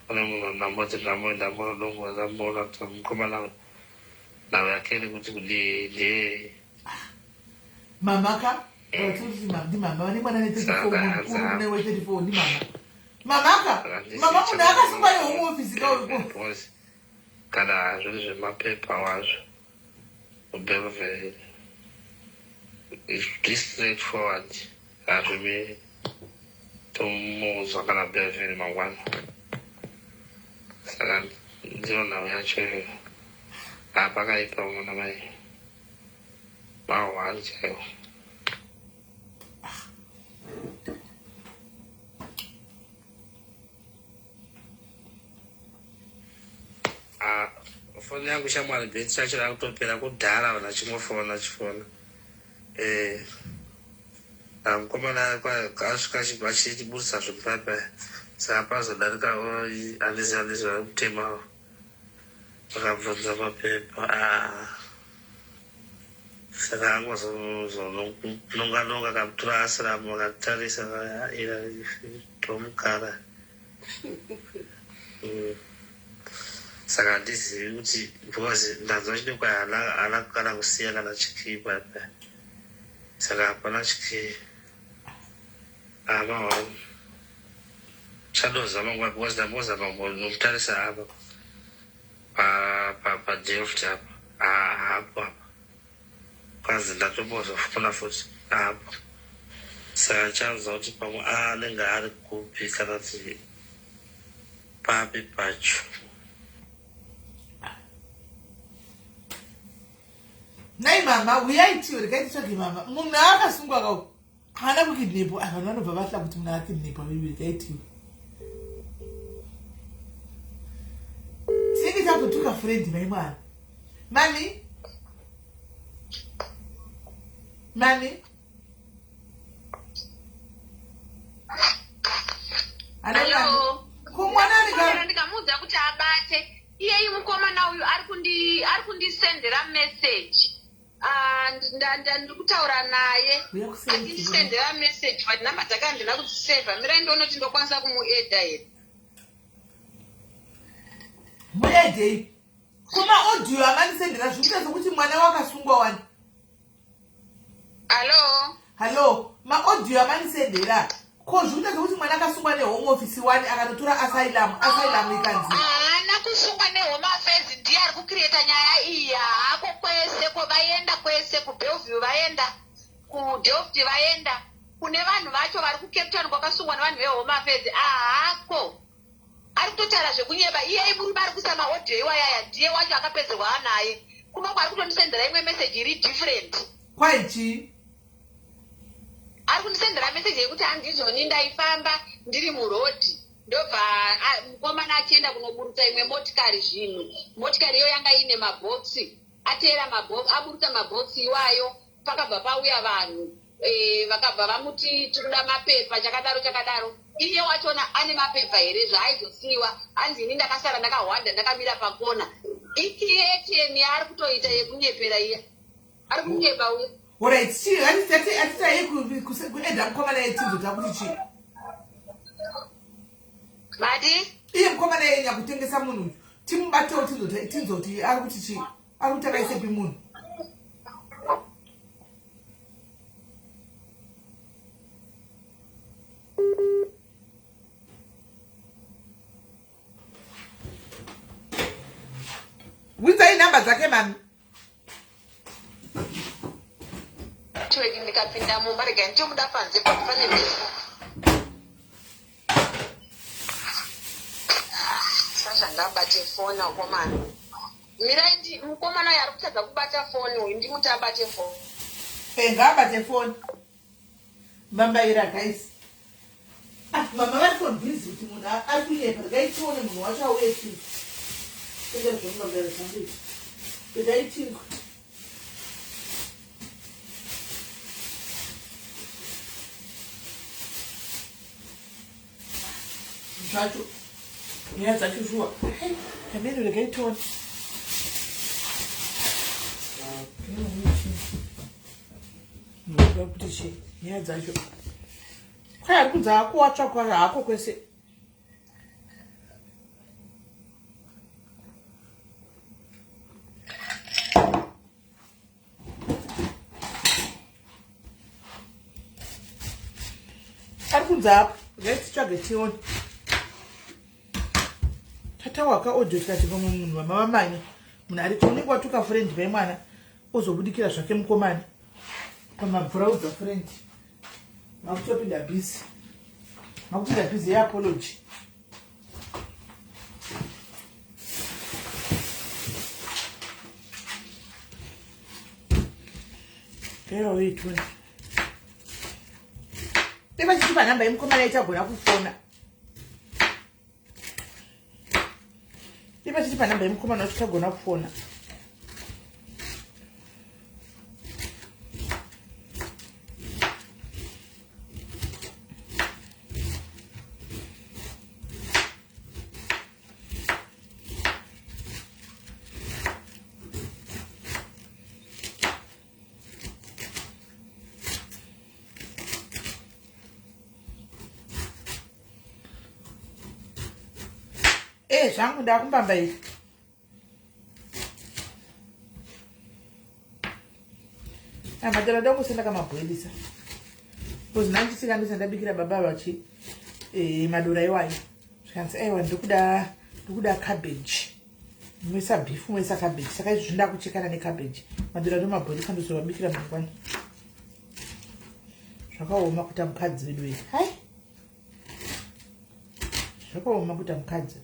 [SPEAKER 4] pane munhu ndamboti ndambo ndamboona kuti mukomana nhau yake iri kuti kudii ndiye.
[SPEAKER 1] Mama ka vatiri kuti ndimama vane mwana ne 34, mukuru kune we 34 ndimama. Mama ka, mama munhu akasungwa nehome office ka uyu.
[SPEAKER 4] Because kana zviri zvemapepa wazvo ubelve this straight forward, hazvimiri, tomuudzwa kana Belvin mangwana. Saka ndiyo nhau yacho iyoyo. Hapakaipa mwana mai, mahwani chaiwo. Ah, foni yangu shamwari, betri racho rakutopera kudhara. Vanhu achingofona chifona. Mukomana asvika achibva achiburisa zvemupaipai, saka pazodarika handizi vari kutema, vakabvunza mapepa. Ah. Saka angozononga nonga kamutora asiramu, vakatarisa ira tomukara. Saka handizivi kuti, because ndanzwa chine kwai haana kana kusiya kana chikii paipai, saka hapana chikii ama wangu chadozama nguva, because ndambozama nomutarisa apa paDelft apa, hapo apa kwanzi ndatombozofuna futi apo. Saka chanzwa kuti pamwe anenge ari kupi kana kuti papi pacho.
[SPEAKER 1] Nai mama, uyai tiwe, regai titsvage mama. Munhu akasungwa kau haana kukidnepwa. Vanhu vanobva vatya kuti munhu akidnepwa. Bibi, regai tiwe, tinenge takutuka friend. Mai mwana, mami, mami.
[SPEAKER 3] Hello.
[SPEAKER 1] Ko mwana anenge
[SPEAKER 3] Ndikamuudza kuti abate iyeyi mukomana uyu ari kundisendera message. Ah, ndiri kutaura naye.
[SPEAKER 1] Uya kuseri.
[SPEAKER 3] Achindisendera message, but namba dzake handina kudzisevha. Mirai ndione kuti ndokwanisa kumuedha here.
[SPEAKER 1] Muedhei kuma audio amandisendera, zvikuita sekuti mwana wakasungwa wani.
[SPEAKER 3] Hallo.
[SPEAKER 1] Hallo, maaudio amandisendera ko zvikuita sekuti mwana akasungwa nehome office wani, akanotora asylum, asylum ikanzi
[SPEAKER 3] Haana kusungwa nehome affairs. Ndiye ari kucreata nyaya iyi. Haako kwese ko vaenda kwese, kuBellevue vaenda, kuDelft vaenda, kune vanhu vacho vari kuCape Town kwakasungwa nevanhu vehome affairs ahako. Ari kutotaura zvekunyeba iyei. Murume ari kuisa maaudio iwayaya ndiye wacho akapedzerwa anaye kunoko. Ari kutondisendera imwe meseji iri different.
[SPEAKER 1] Kwaichii?
[SPEAKER 3] Ari kundisendera meseji yekuti handizoni, ndaifamba ndiri murodhi, ndobva mukomana achienda kunoburutsa imwe motikari zvinhu. Motikari iyo yanga iine mabhokisi, ateera aburutsa mabhokisi iwayo, pakabva pauya vanhu, vakabva vamuti tikuda mapepa, chakadaro chakadaro. Iye wachona ane mapepa here zvaaizosiyiwa? Hanzi ini ndakasara ndakahwanda ndakamira pakona. Icreation yaari kutoita yekunyepera iya, ari kunyeba uya.
[SPEAKER 1] Alright, chii hatitaiye kuedha mukomana yetinzo takuti chii?
[SPEAKER 3] Mati?
[SPEAKER 1] Iye mukomana yenya kutengesa munhu uyu, timubatewo tinzoti ari kuti chii, ari kuti akaisepi munhu. Winzai namba dzake, mami.
[SPEAKER 3] Network, ndikapinda mumba, regai nditobuda panze papo pane mhepo. Sasha ngabate foni akomana. Mirai, ndi mukomana uyu ari kutadza kubata foni uyu, ndimuti abate foni.
[SPEAKER 1] Ngaabate foni. Mambaira guys. Ah, mama vari convince kuti munhu ari kunyepa. Regai tione munhu wacho auye chii. Tendera zvomumambaira zvangu izvi, regai tinzwe. Zvacho nyaya dzacho shuwa kameno, regai tione. Kuti chii nyaya dzacho kwai ari kunzi hako watsvakwa hako kwese. Ari kunzi apo regai titsvage tione. Tatawaka audio tikati pamwe munhu vama vamanya munhu ari unenge watuka friend vemwana ozobudikira zvake mukomana pamabvuraudza friend makutopinda busy makupinda busy yeapology. Pero uituni ivachitipa nhamba yemukomana ichagona kufona ivachitipa nhamba yemukomana wacho ichagona kufona. Eh, zvangu ndakumbamba izvi. Amadara dongo senda kamabhoilisa. Because nanjisika ndisa ndabikira baba vachi eh madora iwayo. Zvikanzi aiwa ndikuda ndikuda cabbage. Moisa beef moisa cabbage. Saka izvi ndakuchekana ne cabbage. Madora ndomabhoilisa ndozovabikira mangwana. Zvakaoma kuita mukadzi wedu iyi. Hai. Zvakaoma kuita mukadzi.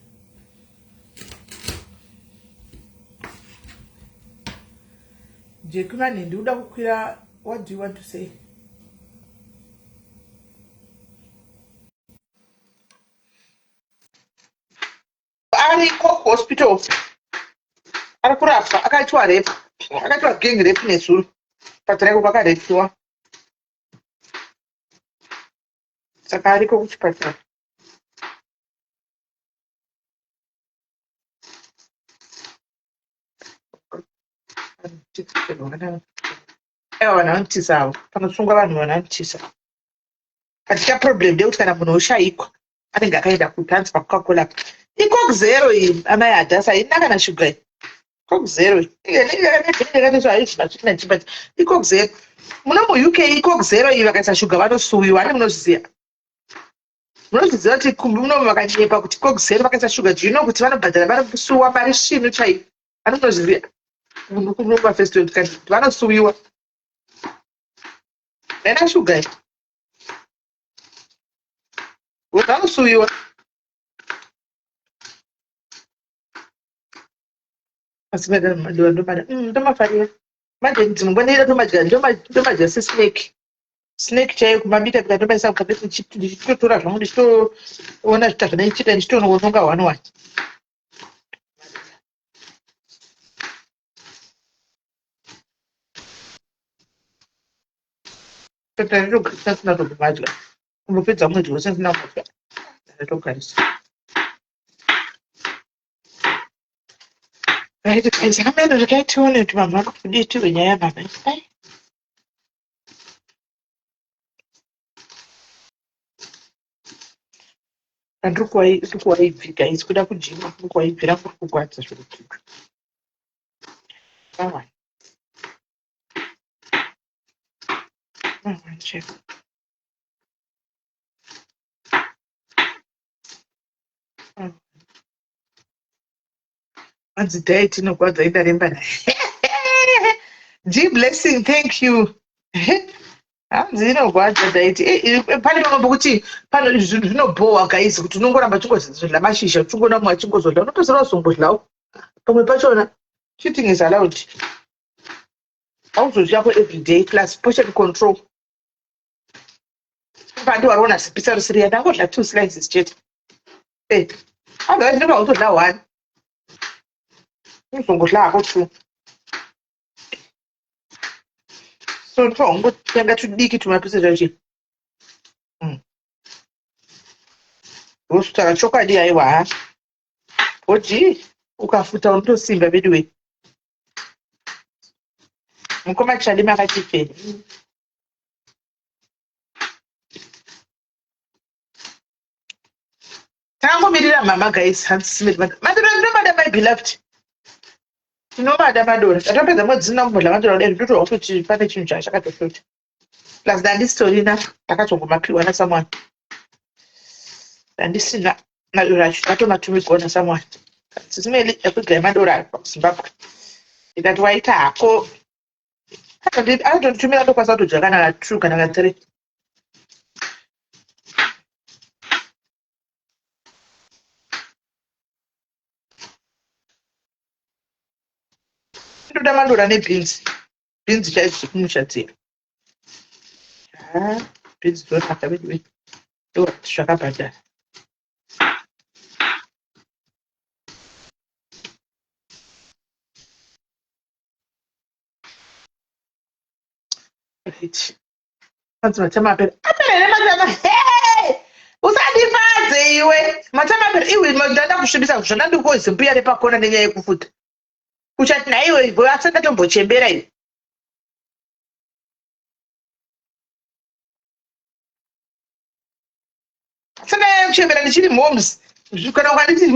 [SPEAKER 1] Jeki manhindi uda kukwira, what do you want to say?
[SPEAKER 5] Ariko kuhospital ari kurapwa, akaitwa rape, akaitwa gang rape nezuro chipatara iko kwakarepiwa, saka ariko kuchipatara. Aiwa vanhu vanotiza avo, panosungwa vanhu vanhu vanotiza. Hatina problem ndeyekuti kana munhu oshaikwa anenge akaenda kupi hanzi paCoca-Cola apa. Icoke zero iyi amai Hadasa haina kana shuga iyi. Coke zero iyi. Icoke zero. Muno muUK icoke zero iyi vakaisa shuga vanosuwiwa ani munozviziva. Munozviziva kuti muno vakanyepa kuti coke zero vakaisa shuga do you know kuti vanobhadhara vanosuwa mari svinu chaiyo. Anotozviziva. Munhu kuno first world country vanosuwiwa. Haina shuga iyi. Vanosuwiwa. Asi madam ndomada. Ndomafarira. Manje dzimwe nguva ndinoda tomadya ndomadya sesnake. Snake chaiyo kumabika bika ndomaisa mukati ndichitotora zvangu ndichitoona zvita zvandaichita ndichitononga one one. Ndatogarisa ndisina kutombodya. Kumbopedza mwedzi wose ndisina kudya. Ndatogarisa. Right guys, hameno regai tione kuti vanhu vari kudii tirwe nyaya yamama. Ai. Andiri kuwaibvi guys, kuda kujima, ndiri kuwaibvira kuri kugwadza zvekuti. Awa. Awa, check. Hanzi diet inogwadza indaremba naye. G blessing, thank you. Hanzi inogwadza diet. Pane pamwe pokuti pano zvinhu zvinobhowa guys kuti unongoramba uchingozodya mashizha uchingoona mumwe achingozodya unopedzisira wazongodyawo. Pamwe pachona cheating is allowed. Hauzodyako every day plus portion control. Pandi wariona zipisa risiri ndangodya two slices chete. Eh, otherwise ndinoda kutodya one. Unozongodya hako two. So ndinofanira kungotenga tudiki tumapisa zvacho. Wosutaura chokwadi aiwa ha. Odi ukafuta unotosimba veduwe. Mukoma Chali makachipfeni. Tichimirira mama guys, hanzi madora ndinomada my beloved. Tinomada madora. Tatopedza mwedzi usina kumbodya madora kudai ndinotohwa kuti pane chinhu chakatoshota. Plus ndandisitorina ndakazongomapiwa nasomeone. Ndandisina madora acho ndatomatumidzwa nasomeone. Sisimeli ekudyai madora ayo pakuZimbabwe. Ndikati waita hako. Anotonditumira ndokwanisa kutodya kana ka 2 kana ka 3. Ndoda mandora nebhinzi. Bhinzi chaidzo dzekumusha dziya. Haa, bhinzi dzonaka veduwe. Ndo zvakabhadhara. Right. Hanzi matama apera. Apera here matama? Hey! Usandifadze iwe. Matama apera. Iwe ndanda kusvibisa zvandandikozi mbuya repakona nenyaya yekufuta. Uchati nhaiwe iwe asi ndatombochembera iwe. Saka kuchembera ndichiri moms. Kana ukanditi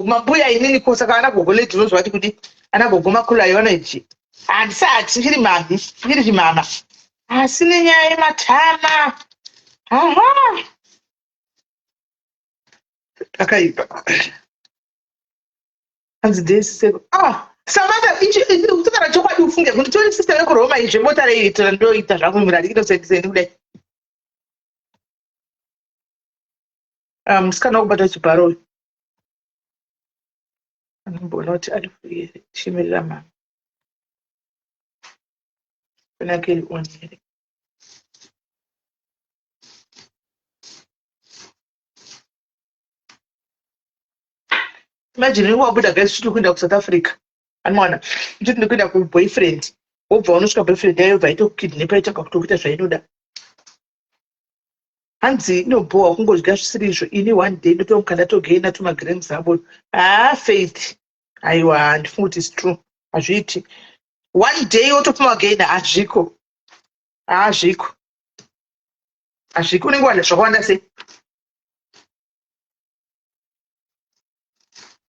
[SPEAKER 5] mambuya inini ko saka ana gogo lady unozwa vati kudi ana gogo makulu ayo vanoiti handisati ndichiri mami ndichiri chimama asi nenyaya yematama aha akaipa hanzi ndesiseko ah Samantha ichi kutaura chokwadi ufunge kuti tori sister vekuroma izvi mota reiitira ndoita zvangu murari inosendi kudai Ah, musikana wekubata chibharo uyu anomboona kuti ari free here tichimirira mama foni yake iri on here. Imagine unenge wabuda guys uchiti kuenda kuSouth Africa anowana uchiti ndikuenda kuboyfriend wobva unosvika boyfriend yayo yobva itokukidnepa itanga kutokuita zvainoda. Hanzi inobhowa kungodya zvisiri izvo ini one day ndotomuka ndatogaina tumagrams abo. Haa Faith aiwa handifungi kuti its true hazviiti one day wotopuma wagaina hazviko hazviko hazviko unenge wadya zvakawanda sei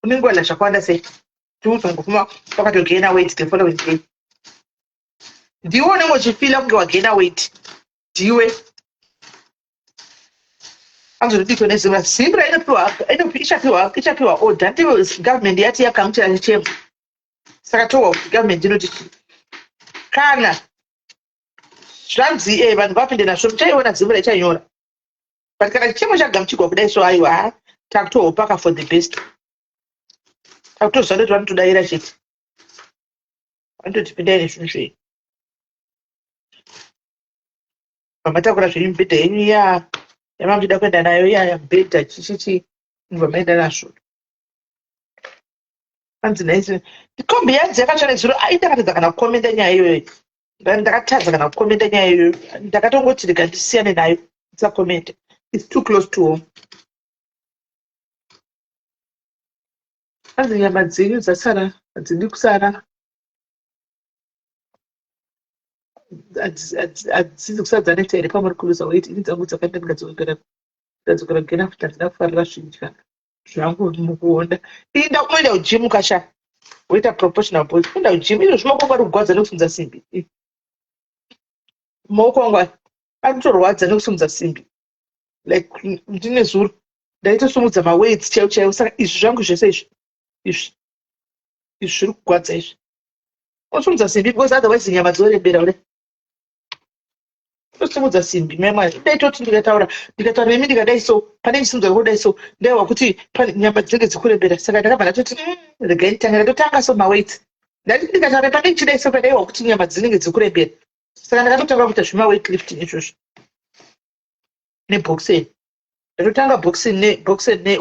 [SPEAKER 5] unenge wadya zvakawanda sei tiuzongofuma wakatogaina weight the following day ndiwe unenge uchifila kunge wagaina weight ndiwe anzodiko neZimra Zimra inopiwa ichapiwa ichapiwa order ndivo government yati yakamuchira chichemo saka towa kuti government inoti chii kana zvanzi e vanhu vapinde nazvo muchaiona Zimra ichanyora but kana chichemo chagamuchigwa kudai so aiwa ha takutohopaka for the best takutoziva kuti vanotodaira chete vanototi pindai nezvinhu zvenyu Mamatakura zvenyu mibhedha yenyu iya yamamuchida kuenda nayo iya mibhedha chichichi mubva maenda nazvo. Hanzi nhai kombi yanzi yakatsva nezuro ai ndakatadza kana kukomenda nyaya iyoyo. Ndakatadza kana kukomenda nyaya iyoyo. Ndakatongoti rega ndisiyane nayo ndisakomenda. It's too close to home. Hanzi nyama dzenyu dzasara hadzidi kusara. Hadzisi kusadzaneta here pamuri kuluza weight ini dzangu dzakaenda ndikadzokera ndikadzokera kugena futi handina kufarira zvidya zvangu mukuonda inda unoenda kujimu kasha woita proportional body unoenda kujimu izvo zvimaoko angu ari kugwadza nekusimudza simbi maoko angu aya ari kutorwadza nekusimudza simbi like ndine zuro ndaitosimudza maweights chaiwo chaiwo saka izvi zvangu zvese izvi izvi izvi zviri kugwadza izvi Unosimudza simbi because otherwise nyama dzorembera kudai. Unosimudza simbi mai mwana. Dai toti ndikataura ndikataura nemi ndikadai so pane ndisimudza kudai so ndaiwa kuti pane nyama dzinenge dzikurembera saka ndakabva ndatoti regai nditange ndatotanga so maweights. Ndati ndikataura pane ndichidai so pandaiwa kuti nyama dzinenge dzikurembera saka ndakatotanga kuita zvema weight lifting izvozvo neboxing. Ndatotanga boxing ne boxing ne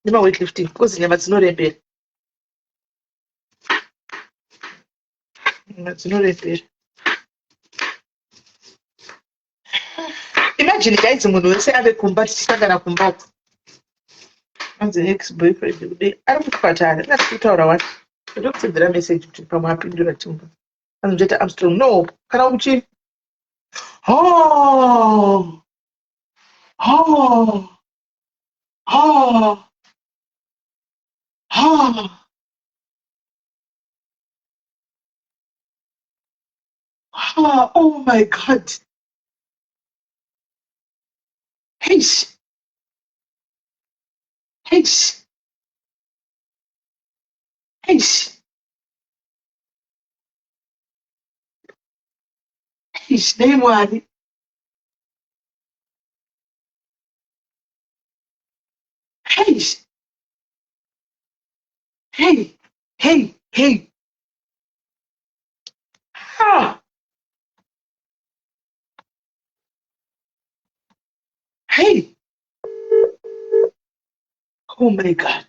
[SPEAKER 5] nema weight lifting because nyama dzinorembera. Dzinorembera. Imagine guys munhu wese ave kumba tichisangana kumba uko. Anzi ex boyfriend kudei ari kuchipatara ndingati kutaura wani. Ndokusendera message kuti pamwe apindura chimba. Anzi muchaita Armstrong no kana uchi Oh. Oh. Oh. Ah. Ah, oh my God. Eish. Eish. Eish. Eish, nei Mwari. Eish. Hey, hey, hey. Ah. Hey. Oh my God.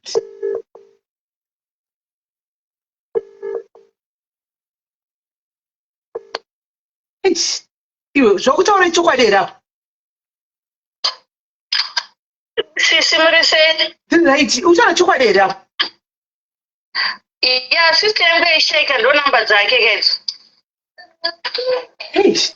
[SPEAKER 5] Eish. Iwe zvokutaura ichokwadi here apo?
[SPEAKER 6] Sisi muri sei?
[SPEAKER 5] Right, utaura chokwadi here apo?
[SPEAKER 6] Ya, sister yangu yaishaika ndo namba dzake kedzo.
[SPEAKER 5] Eish.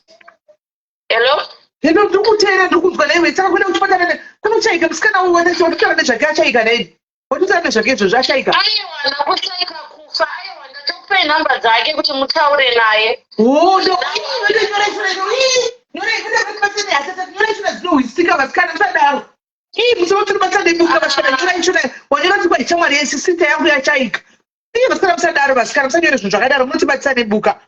[SPEAKER 6] Hello?
[SPEAKER 5] Hello, ndiri kuteera, ndiri kunzwa naiwe. Saka kuenda kuchipatara kunochaika musikana uyu watotaura nezvake achaika naiwe. Watotaura nezvake izvozvo ashaika.
[SPEAKER 6] Aiwa, ndakushaika kufa. Aiwa, ndatokupai namba dzake kuti mutaure naye.
[SPEAKER 5] Oh, ndo nyora shona dzinohwisisika vasikana musadaro. Ii musoro tiri basa nebuka vasikana nyorai shona wanyora kuti kwai shamwari yesi sister yangu yachaika. Ii vasikana musadaro vasikana musanyore zvinhu zvakadaro munotibatisa nebuka.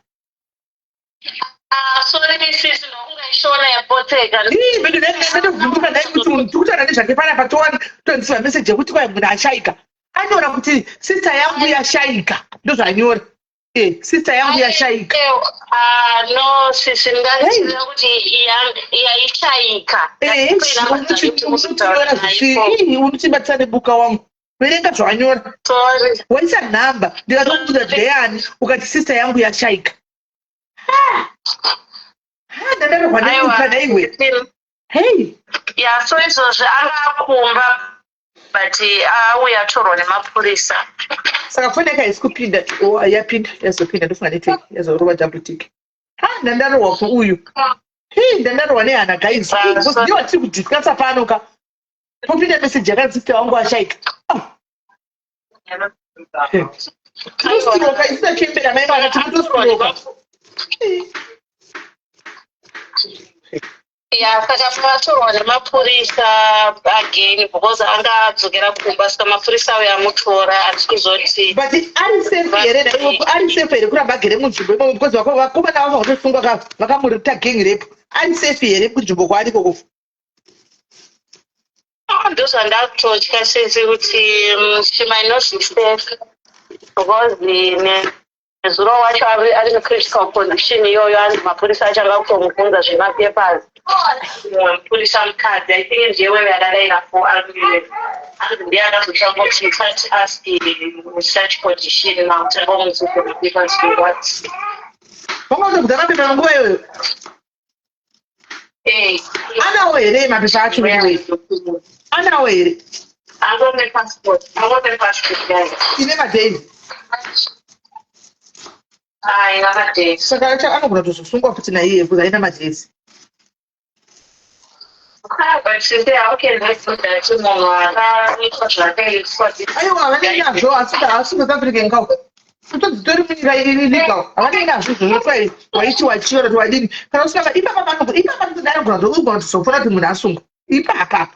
[SPEAKER 6] Ah, sorry sisi ndokunga ishona yapotseka.
[SPEAKER 5] Ii bedu ndovhunduka ndai kuti munhu tiri kutaura nezvake panapa towana toendeswa message yekuti kwai munhu ashaika. Anyora kuti sister yangu yashaika ndozvaanyora. Eh, sister yangu yashaika.
[SPEAKER 6] Ah, no sisi ndanga kuti yaishaika.
[SPEAKER 5] Eh, unotinyora zvisi unotibatisa nebuka wangu. Verenga zvawanyora.
[SPEAKER 6] Sorry.
[SPEAKER 5] Waisa nhamba ndikatokuudza ndeyani ukati sister yangu yashaika. Ha, ndandarohwa nebuka naiwe. Hey.
[SPEAKER 6] Ya, so izvozvi anga akumba but auya atorwa nemapurisa.
[SPEAKER 5] Saka foni yake haisi kupinda. Oh, yapinda, yazopinda ndofunga network yazorova double tick. Ha, ndandarohwa kuuyu. Hey, ndandarohwa nehana guys. Because ndiwo tiri kudiscussa pano ka. Popinda message yakanzi sister wangu ashaika. Ah. Tinosiroka isina chembera mai vana tinotosiroka.
[SPEAKER 6] Ya, saka patorwa nemapurisa again because anga adzokera kumba saka mapurisa auya amutora asi kuzoti
[SPEAKER 5] but ari safe here naiwe ari safe here kuramba agere munzvimbo imomo because vakomana vanga kutosungwa ka vakamurita gang rape ari safe here kunzvimbo kwaari ikoko
[SPEAKER 6] Ah, ndozvandakutotya sisi kuti she might not be safe because nezuro wacho ari mucritical condition iyoyo anzi mapurisa acho anga kutomubvunza zvemapapers mumwe mupurisa mukadzi I think ndiye wewe akadaira for ambulance anzi ndiye akazotanga kuti you can't ask in such condition now tanga mubvunza mapapers for what
[SPEAKER 5] vanga kutobvunza mapepa nguva iyoyo
[SPEAKER 6] Eh.
[SPEAKER 5] Anawo here mapepa acho anyway? Anawo here?
[SPEAKER 6] Angone passport. Angone passport guys.
[SPEAKER 5] Ine madays.
[SPEAKER 6] Ah, ina madays.
[SPEAKER 5] Saka acha anogona kutozosungwa futi naiye because aina madays.
[SPEAKER 6] Ah, but she said, how can they do that? Munhu akaitwa zvakaitwa.
[SPEAKER 5] Aiwa, havanei nazvo asi haasi South African ka. Kutodzitori munyika illegal. Havanei nazvo izvozvo kwai waiti wachiora kuti wadini. Kana usina ipapa pano ipapa ndinogona kutogona kutozofona kuti munhu asungwa. Ipapa.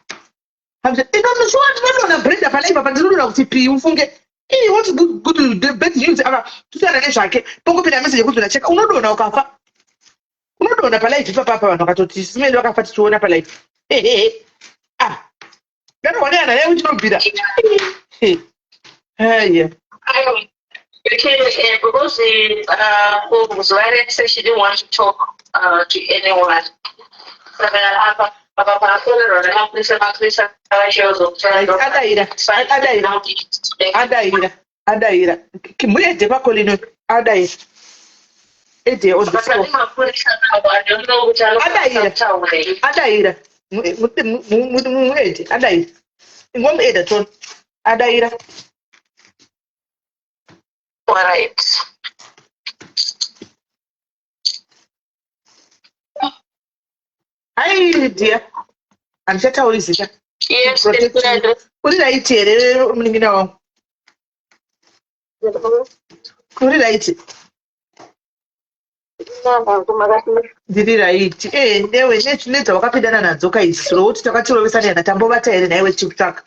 [SPEAKER 5] Inonoshuwa ndinodona Brenda pana ipapa ndinodona kuti pii ufunge. Ii what good good the bad news ava tutaura nezvake. Pongopinda message yekuti unacheka unodona ukafa. Unodona palive ipapa apa vanhu vakatoti simeni vakafa tichiona palive. Hehehe. Ah. Ndakaona naye uchinobvira. Haya.
[SPEAKER 6] Okay, because zuva rese she didn't want to talk to anyone. Saka apa apa paakorerwa nemapurisa mapurisa vachizotora.
[SPEAKER 5] Adaira, adaira, adaira, adaira. Muedhe pakolino, adaira. Ede on the
[SPEAKER 6] But
[SPEAKER 5] spot.
[SPEAKER 6] mapurisa navo, I don't know kuti
[SPEAKER 5] Adaira.
[SPEAKER 6] anokwanisa kutaura.
[SPEAKER 5] Adaira. Muedhe, adaira. Ingomuedha tona. Adaira.
[SPEAKER 6] All right.
[SPEAKER 5] Ai dear. Handichatauri zita.
[SPEAKER 6] Yes,
[SPEAKER 5] Protect
[SPEAKER 6] yes,
[SPEAKER 5] Uri right here munin'ina wangu? Uri right? Ndiri right. Eh, newe nedzawakapindana nadzo ka idzi zuro takatirovesa nehana, tambovata here nhaiwe tichikutsvaka?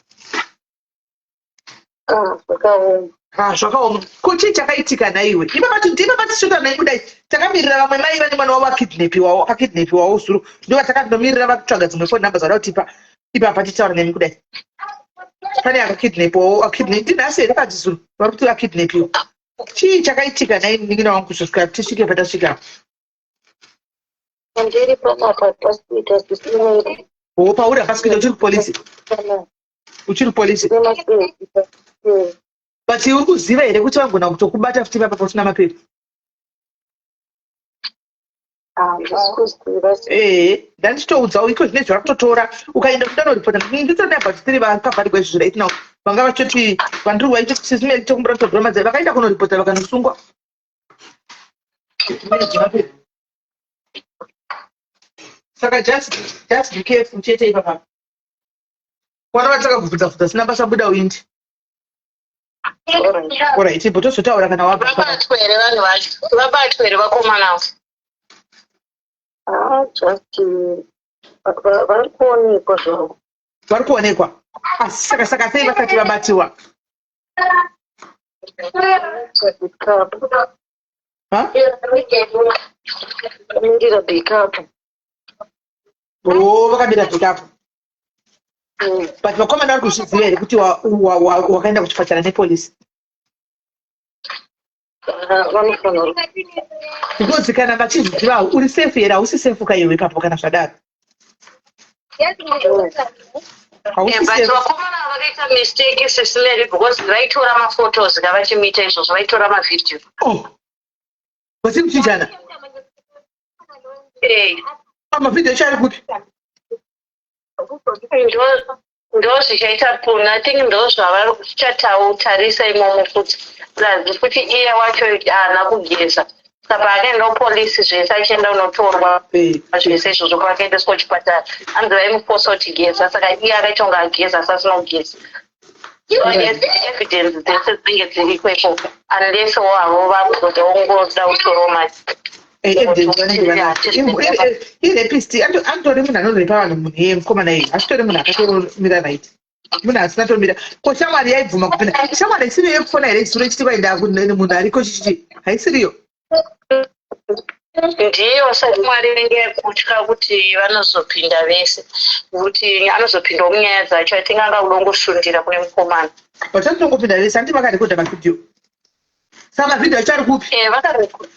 [SPEAKER 6] Zvakaoma.
[SPEAKER 5] Ha, zvakaoma. Ko chii chakaitika nhaiwe? Ipapa tichota nai kudai, takamirira vamwe mai vane mwana wavo akidnapiwawo, akakidnapiwawo zuro. Ndo vatakatomirira vakutsvaga dzimwe phone number dzavada kutipa ipapa tichitaura nemi kudai. Pane akakidnapiwawo, akidnap ndinhasi here kati zuro vari kuti akidnapiwa. Chii chakaitika nhai munin'ina wangu kusvika tisvike patasvika?
[SPEAKER 6] Ndiri panapa pasikuita zvisinei.
[SPEAKER 5] Ho, pauri hapasi kuita, uchiri kupolisi? Uchiri kupolisi? But uri kuziva here kuti vagona kutokubata futi ipapa pasina mapepa?
[SPEAKER 6] Handisi kuziva.
[SPEAKER 5] Ehe, ndandichitoudzawo iko zvine zvari kutotora ukaenda kudanoripota. Nditori about three vakavharigwa izvozvo right now, vanga vachitoti vandiri vaiti sisimeri tokumbura kutogura madzai, vakaenda kunoripota vakanosungwa. Saka just be careful chete ipapa. Wana vatakabvunza bvunza sina basa, buda uindi. Alright, ibo tozotaura kana wabva.
[SPEAKER 3] Vabatwe here vanhu vacho? Vabatwe here vakomana avo?
[SPEAKER 6] Ah, just vari kuonekwa zvavo.
[SPEAKER 5] Vari kuonekwa, asi saka sei vasati vabatiwa?
[SPEAKER 6] Backup.
[SPEAKER 5] Ha?
[SPEAKER 6] Mirira backup.
[SPEAKER 5] O, vakamira backup. But vakomana vari kuzviziva here kuti wakaenda kuchipatara nepolisi?
[SPEAKER 6] Vanofanira.
[SPEAKER 5] Because kana vachizviziva, uri safe here? Hausi safe kaiwe ipapo kana zvadaro. Hausi
[SPEAKER 3] But
[SPEAKER 5] safe.
[SPEAKER 3] vakomana vakaita mistake, sisimeri, because vaitora maphotos kavachimuita izvozvo, vaitora mavhidhiyo.
[SPEAKER 5] Oh, vachimuchinjana?
[SPEAKER 3] Eh.
[SPEAKER 5] Mavhidhiyo acho ari kupi?
[SPEAKER 3] Ndo zvichaita kuna, I think ndo zvavari kuchatautarisa imomo futi. Plus futi iye wacho haana kugeza, saka paakaenda kupolisi zvese, achienda kunotorwa zvese izvozvo, paakaendeswa kuchipatara anzi vaimufosa kuti geza, saka iye akaita kunge ageza asi asina kugeza. So yes, evidence dzese dzinenge dziriko ikoko, unless wo havo vakuzoda kutorawo mari.
[SPEAKER 5] Evidence vanenge vanayo. Irapist, anotori munhu anorepa vanhu. Munhu iye, mukomana iye, asitori munhu akatomira right, munhu asina tomira. Ko shamwari yaibvuma kupinda? Shamwari isiriyo yekufona here zuro ichiti vaenda munhu ariko chichiti? Haisiriyo?
[SPEAKER 3] Ndiyo shamwari inenge yekutya kuti vanozopinda vese, kuti anozopindawo munyaya dzacho. I think anga kudongosundira kune mukomana.
[SPEAKER 5] But vanotongopinda vese, handiti vakarekodha mavhidhiyo? Saka mavhidhiyo acho ari kupi?
[SPEAKER 3] Eh, vakarekodha,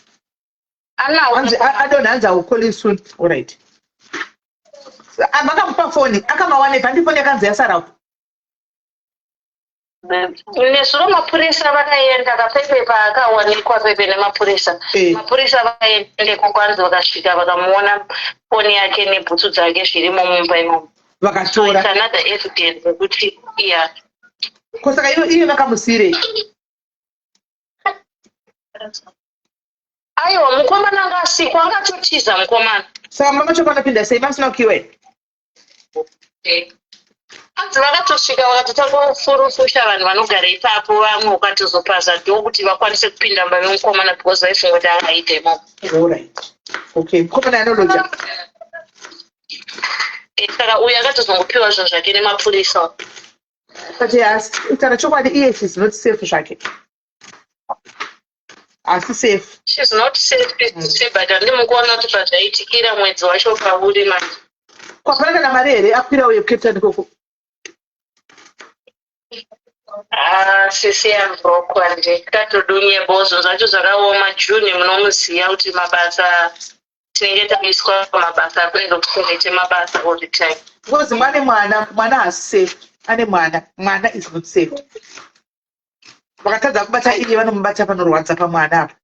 [SPEAKER 3] anawo.
[SPEAKER 5] Hanzi adonha, hanzi, "I will call you soon." Alright, makamupa foni, akamawanepi? Handi foni yakanzi yasarapo?
[SPEAKER 3] Nezuro mapurisa vakaenda kapepe paakawanikwa pepe nemapurisa. Mapurisa vakaendeko, kwanzi vakasvika vakamuona foni yake nebhutsu dzake zvirimo mumba imomo.
[SPEAKER 5] Vakatora?
[SPEAKER 3] It's another evidence yekuti iya.
[SPEAKER 5] Ko saka iye vakamusiyirei?
[SPEAKER 3] Aiwa, mukomana anga asikwa, angatotiza mukomana.
[SPEAKER 5] Saka mama cho panopinda sei vasina kukiwa?
[SPEAKER 3] Anzi vakatosvika vakatotanga kufurufusha vanhu vanogara ipapo, vamwe ukatozopaza do kuti vakwanise kupinda mumba memukomana, because vaifunga kuti angaita imomo.
[SPEAKER 5] Alright, okay, mukomana anoloja.
[SPEAKER 3] Saka uyu akatozongopiwa zvinhu zvake nemapurisa.
[SPEAKER 5] But yes, kutaura chokwadi, iye she's not safe zvake, asi safe.
[SPEAKER 3] She's not safe, but handimukuona kuti pazvaitikira mwedzi wacho pauri manje.
[SPEAKER 5] Kwapana kana mari here akwira uye kuCape Town ikoko?
[SPEAKER 3] Ah, sisi yambrokwa nje katodunye zvinhu zvacho zvakaoma. June munomuziva kuti mabasa tinenge taiswa mabasa, kunenge kuchengete mabasa all the time.
[SPEAKER 5] Because mwane mwana, mwana haasi safe, ane mwana, mwana is not safe. Vakatadza kubata iye, vanomubata panorwadza pamwana apa.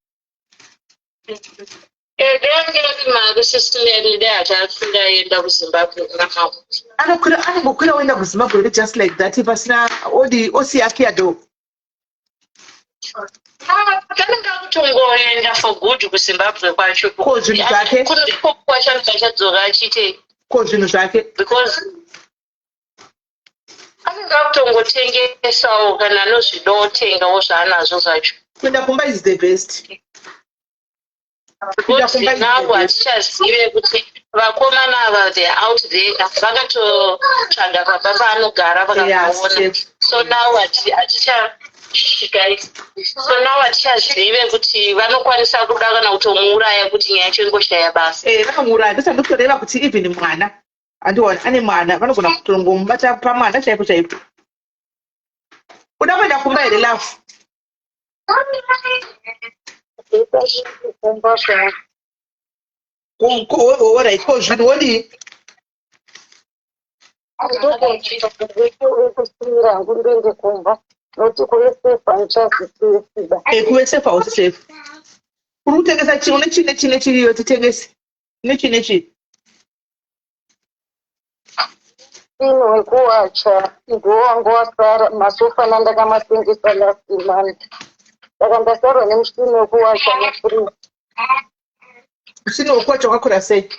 [SPEAKER 3] Dai ari mari, sisimeri, dai hatasingaenda kuZimbabwe kuna mama.
[SPEAKER 5] Anokwira, anongokwira oenda kuZimbabwe here just like that, pasina odi osiya akiyado?
[SPEAKER 3] Kanenge akutongoenda for good kuZimbabwe kwacho.
[SPEAKER 5] Ko zvinhu zvake?
[SPEAKER 3] Ikoko kwacho anobva achadzoka achiitei?
[SPEAKER 5] Ko zvinhu zvake?
[SPEAKER 3] Because anenge akutongotengesawo kana anozvidawo, tengawo zvaanazvo zvacho.
[SPEAKER 5] Kuenda kumba is the best. Kuenda
[SPEAKER 6] Kuti
[SPEAKER 5] kumba is
[SPEAKER 6] now
[SPEAKER 5] the best.
[SPEAKER 6] hatichazive kuti vakomana ava, they are out there, vakatotsvaga pamba paanogara, vakapaona.
[SPEAKER 5] Step.
[SPEAKER 6] So now guys, so now hatichazive kuti vanokwanisa kuda kana kutomuuraya kuti nyaya yacho ingoshaya basa.
[SPEAKER 5] Eh, vanomuuraya. Ndosandikutoreva kuti even mwana, andiona ane mwana, vanogona kutongomubata pamwana chaipo chaipo. Uda kuenda kumba here, love?
[SPEAKER 3] Kumba zvangu.
[SPEAKER 5] Alright, ko zvinhu wodii?
[SPEAKER 3] Ndokusiyira hangu ndiende kumba, nokuti kuve safe handichazisiba.
[SPEAKER 5] Eh, kuve safe hausi safe. Uri kutengesa chii? Une chii nechii nechii? Titengese nechii nechii?
[SPEAKER 3] Ino wekuwacha ndiwo wanga wasara. Masofa nandakamatengesa last month, saka ndasarwa nemushini wekuwacha nefriji.
[SPEAKER 5] Mushini wekuwacha wakakura sei?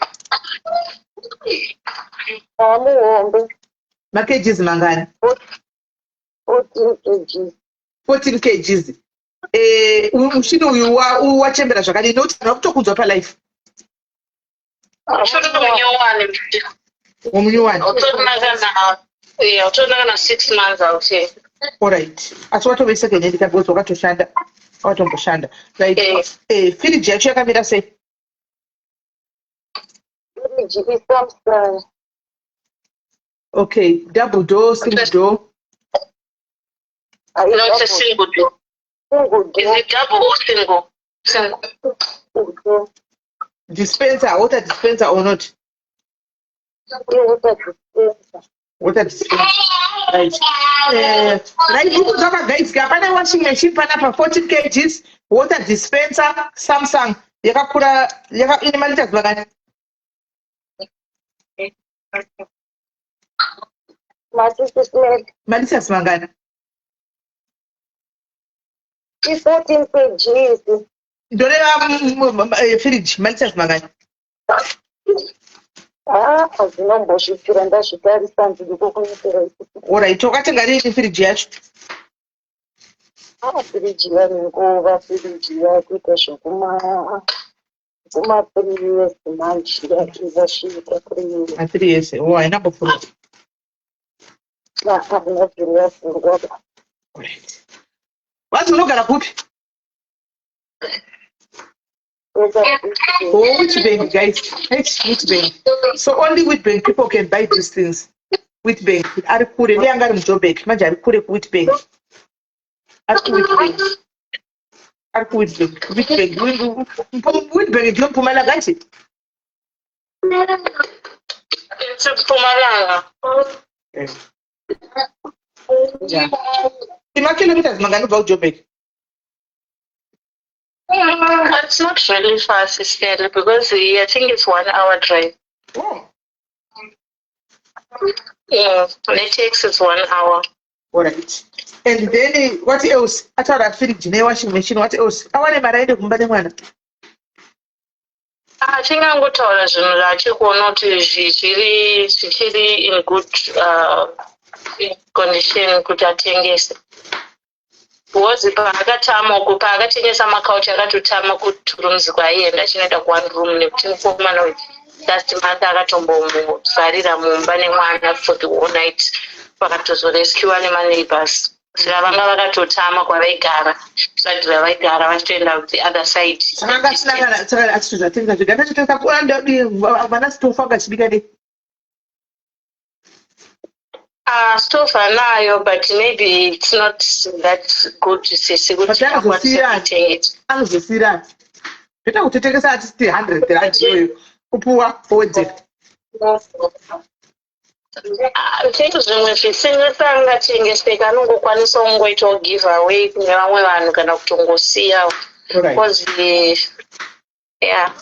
[SPEAKER 3] Amuhombe.
[SPEAKER 5] Makgs mangani?
[SPEAKER 3] 14 kgs.
[SPEAKER 5] 14 kgs. Eh, uyu mushini uyu wachembera zvakadini? Nokuti vanhu vakutokunzwa palife.
[SPEAKER 6] Utori munyowani.
[SPEAKER 5] Womunyowani.
[SPEAKER 6] Utorina kana, yeah, utorina kana 6 months out here.
[SPEAKER 5] Alright, asi watove second hand because wakatoshanda, wakatomboshanda, right?
[SPEAKER 6] Eh.
[SPEAKER 5] Eh, firiji yacho yakamira sei?
[SPEAKER 3] Firiji iSamsung.
[SPEAKER 5] Okay, double door, single door?
[SPEAKER 6] No, it's a single door.
[SPEAKER 3] Single.
[SPEAKER 6] Is
[SPEAKER 3] Door.
[SPEAKER 6] it double or single? Single.
[SPEAKER 3] Door.
[SPEAKER 5] Dispenser, water dispenser or not?
[SPEAKER 3] Iwater dispenser.
[SPEAKER 5] Water dispenser, right. Eh, right, ukutsvaka guys, hapana washing machine panapa. 14 kgs, water dispenser, Samsung, yakakura, ine maliters mangani?
[SPEAKER 3] Masisismel.
[SPEAKER 5] Maliters mangani?
[SPEAKER 3] I-14 kgs.
[SPEAKER 5] Ndoreva firiji, maliters mangani?
[SPEAKER 3] Ah, hazvinombosvipira ndazvitarisa, ndiri kukunyepera isusu.
[SPEAKER 5] Alright, wakatenga rini firiji yacho?
[SPEAKER 3] Ah, firiji yane nguva, firiji yakuita zvekuma kuma 3 years manje, yasvika 3 years.
[SPEAKER 5] Ma 3 years. O, haina mbopfuura.
[SPEAKER 3] Haina bviri yavhurwa.
[SPEAKER 5] Alright, vanzi unogara kupi? Oh, Witbank, guys. It's Witbank. So only Witbank people can buy these things. Witbank. Ari kure, ndiye anga ari muJoburg. Manje ari kure kuWitbank. Ari kuWitbank. Ari kuWitbank. Witbank. Witbank ndiyo Mpumalanga nje.
[SPEAKER 6] It's Mpumalanga.
[SPEAKER 5] Yeah. Ima-kilometers mangani ubva kuJoburg?
[SPEAKER 6] It's not really far, sister, because I think it's one hour drive.
[SPEAKER 5] Oh.
[SPEAKER 6] Yeah, it takes is one hour.
[SPEAKER 5] Alright. And then what else? Ataura fridge ne-washing machine, what else? Awane mari aende kumba nemwana.
[SPEAKER 6] Achingangotaura zvinhu zvaachiri kuona kuti zvichiri in good condition kuti atengese, because paakatama uku, paakatengesa makauchi, akatotama kuturumzi kwaaienda achinoenda kuone room, nekuti mukomana uyu last month akatombomuzvarira mumba nemwana for the whole night, vakatozorescuwa nemaneighbors. Saka vanga vakatotama kwavaigara, side ravaigara, vachitoenda the other side.
[SPEAKER 5] Saka anga asina kana, saka achitozvatengesa zvega, ndachitengesa vana stofu angachibika nei?
[SPEAKER 6] Stove anayo, but maybe it's not that good, sisi,
[SPEAKER 5] But
[SPEAKER 6] kuti akwanise
[SPEAKER 5] anozosiyira.
[SPEAKER 6] kuitengeta.
[SPEAKER 5] Anozosiyira zveta kutotengesa atisiti 100 rand iyoyo kupuwa owedzera.
[SPEAKER 6] I think zvimwe zvisingisa angatengeseka, anongokwanisa kungoitawo give away kune vamwe vanhu kana kutongosiya, because yeah.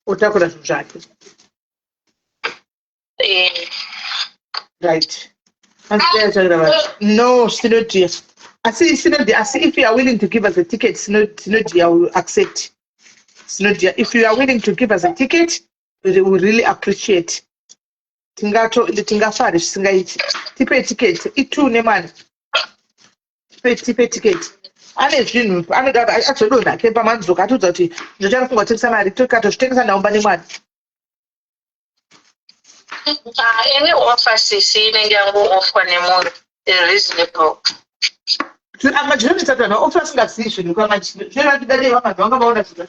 [SPEAKER 5] Otakura zvinhu zvake.
[SPEAKER 6] Eh.
[SPEAKER 5] Right. No, Sinodia. Asi Sinodia, asi if you are willing to give us a ticket, Sinodia will accept. Sinodia, if you are willing to give us a ticket, we will really appreciate. Tingato tingafari zvisingaiti. Tipe ticket, itu nemwana. Tipe ticket. Ane zvinhu anoda azodonha ke pamanzoka atiudza kuti ndochanofunga kutengesa mari tokatozvitengesa ndaumba nemwana.
[SPEAKER 6] Ah, any offer sisi inenge yangoofwa nemunhu reasonable.
[SPEAKER 5] Zvinonetsa kuti vanhu vaofa asingazivi zvinhu kamazvinoratidadei vanhu vanga vaona zvinhu.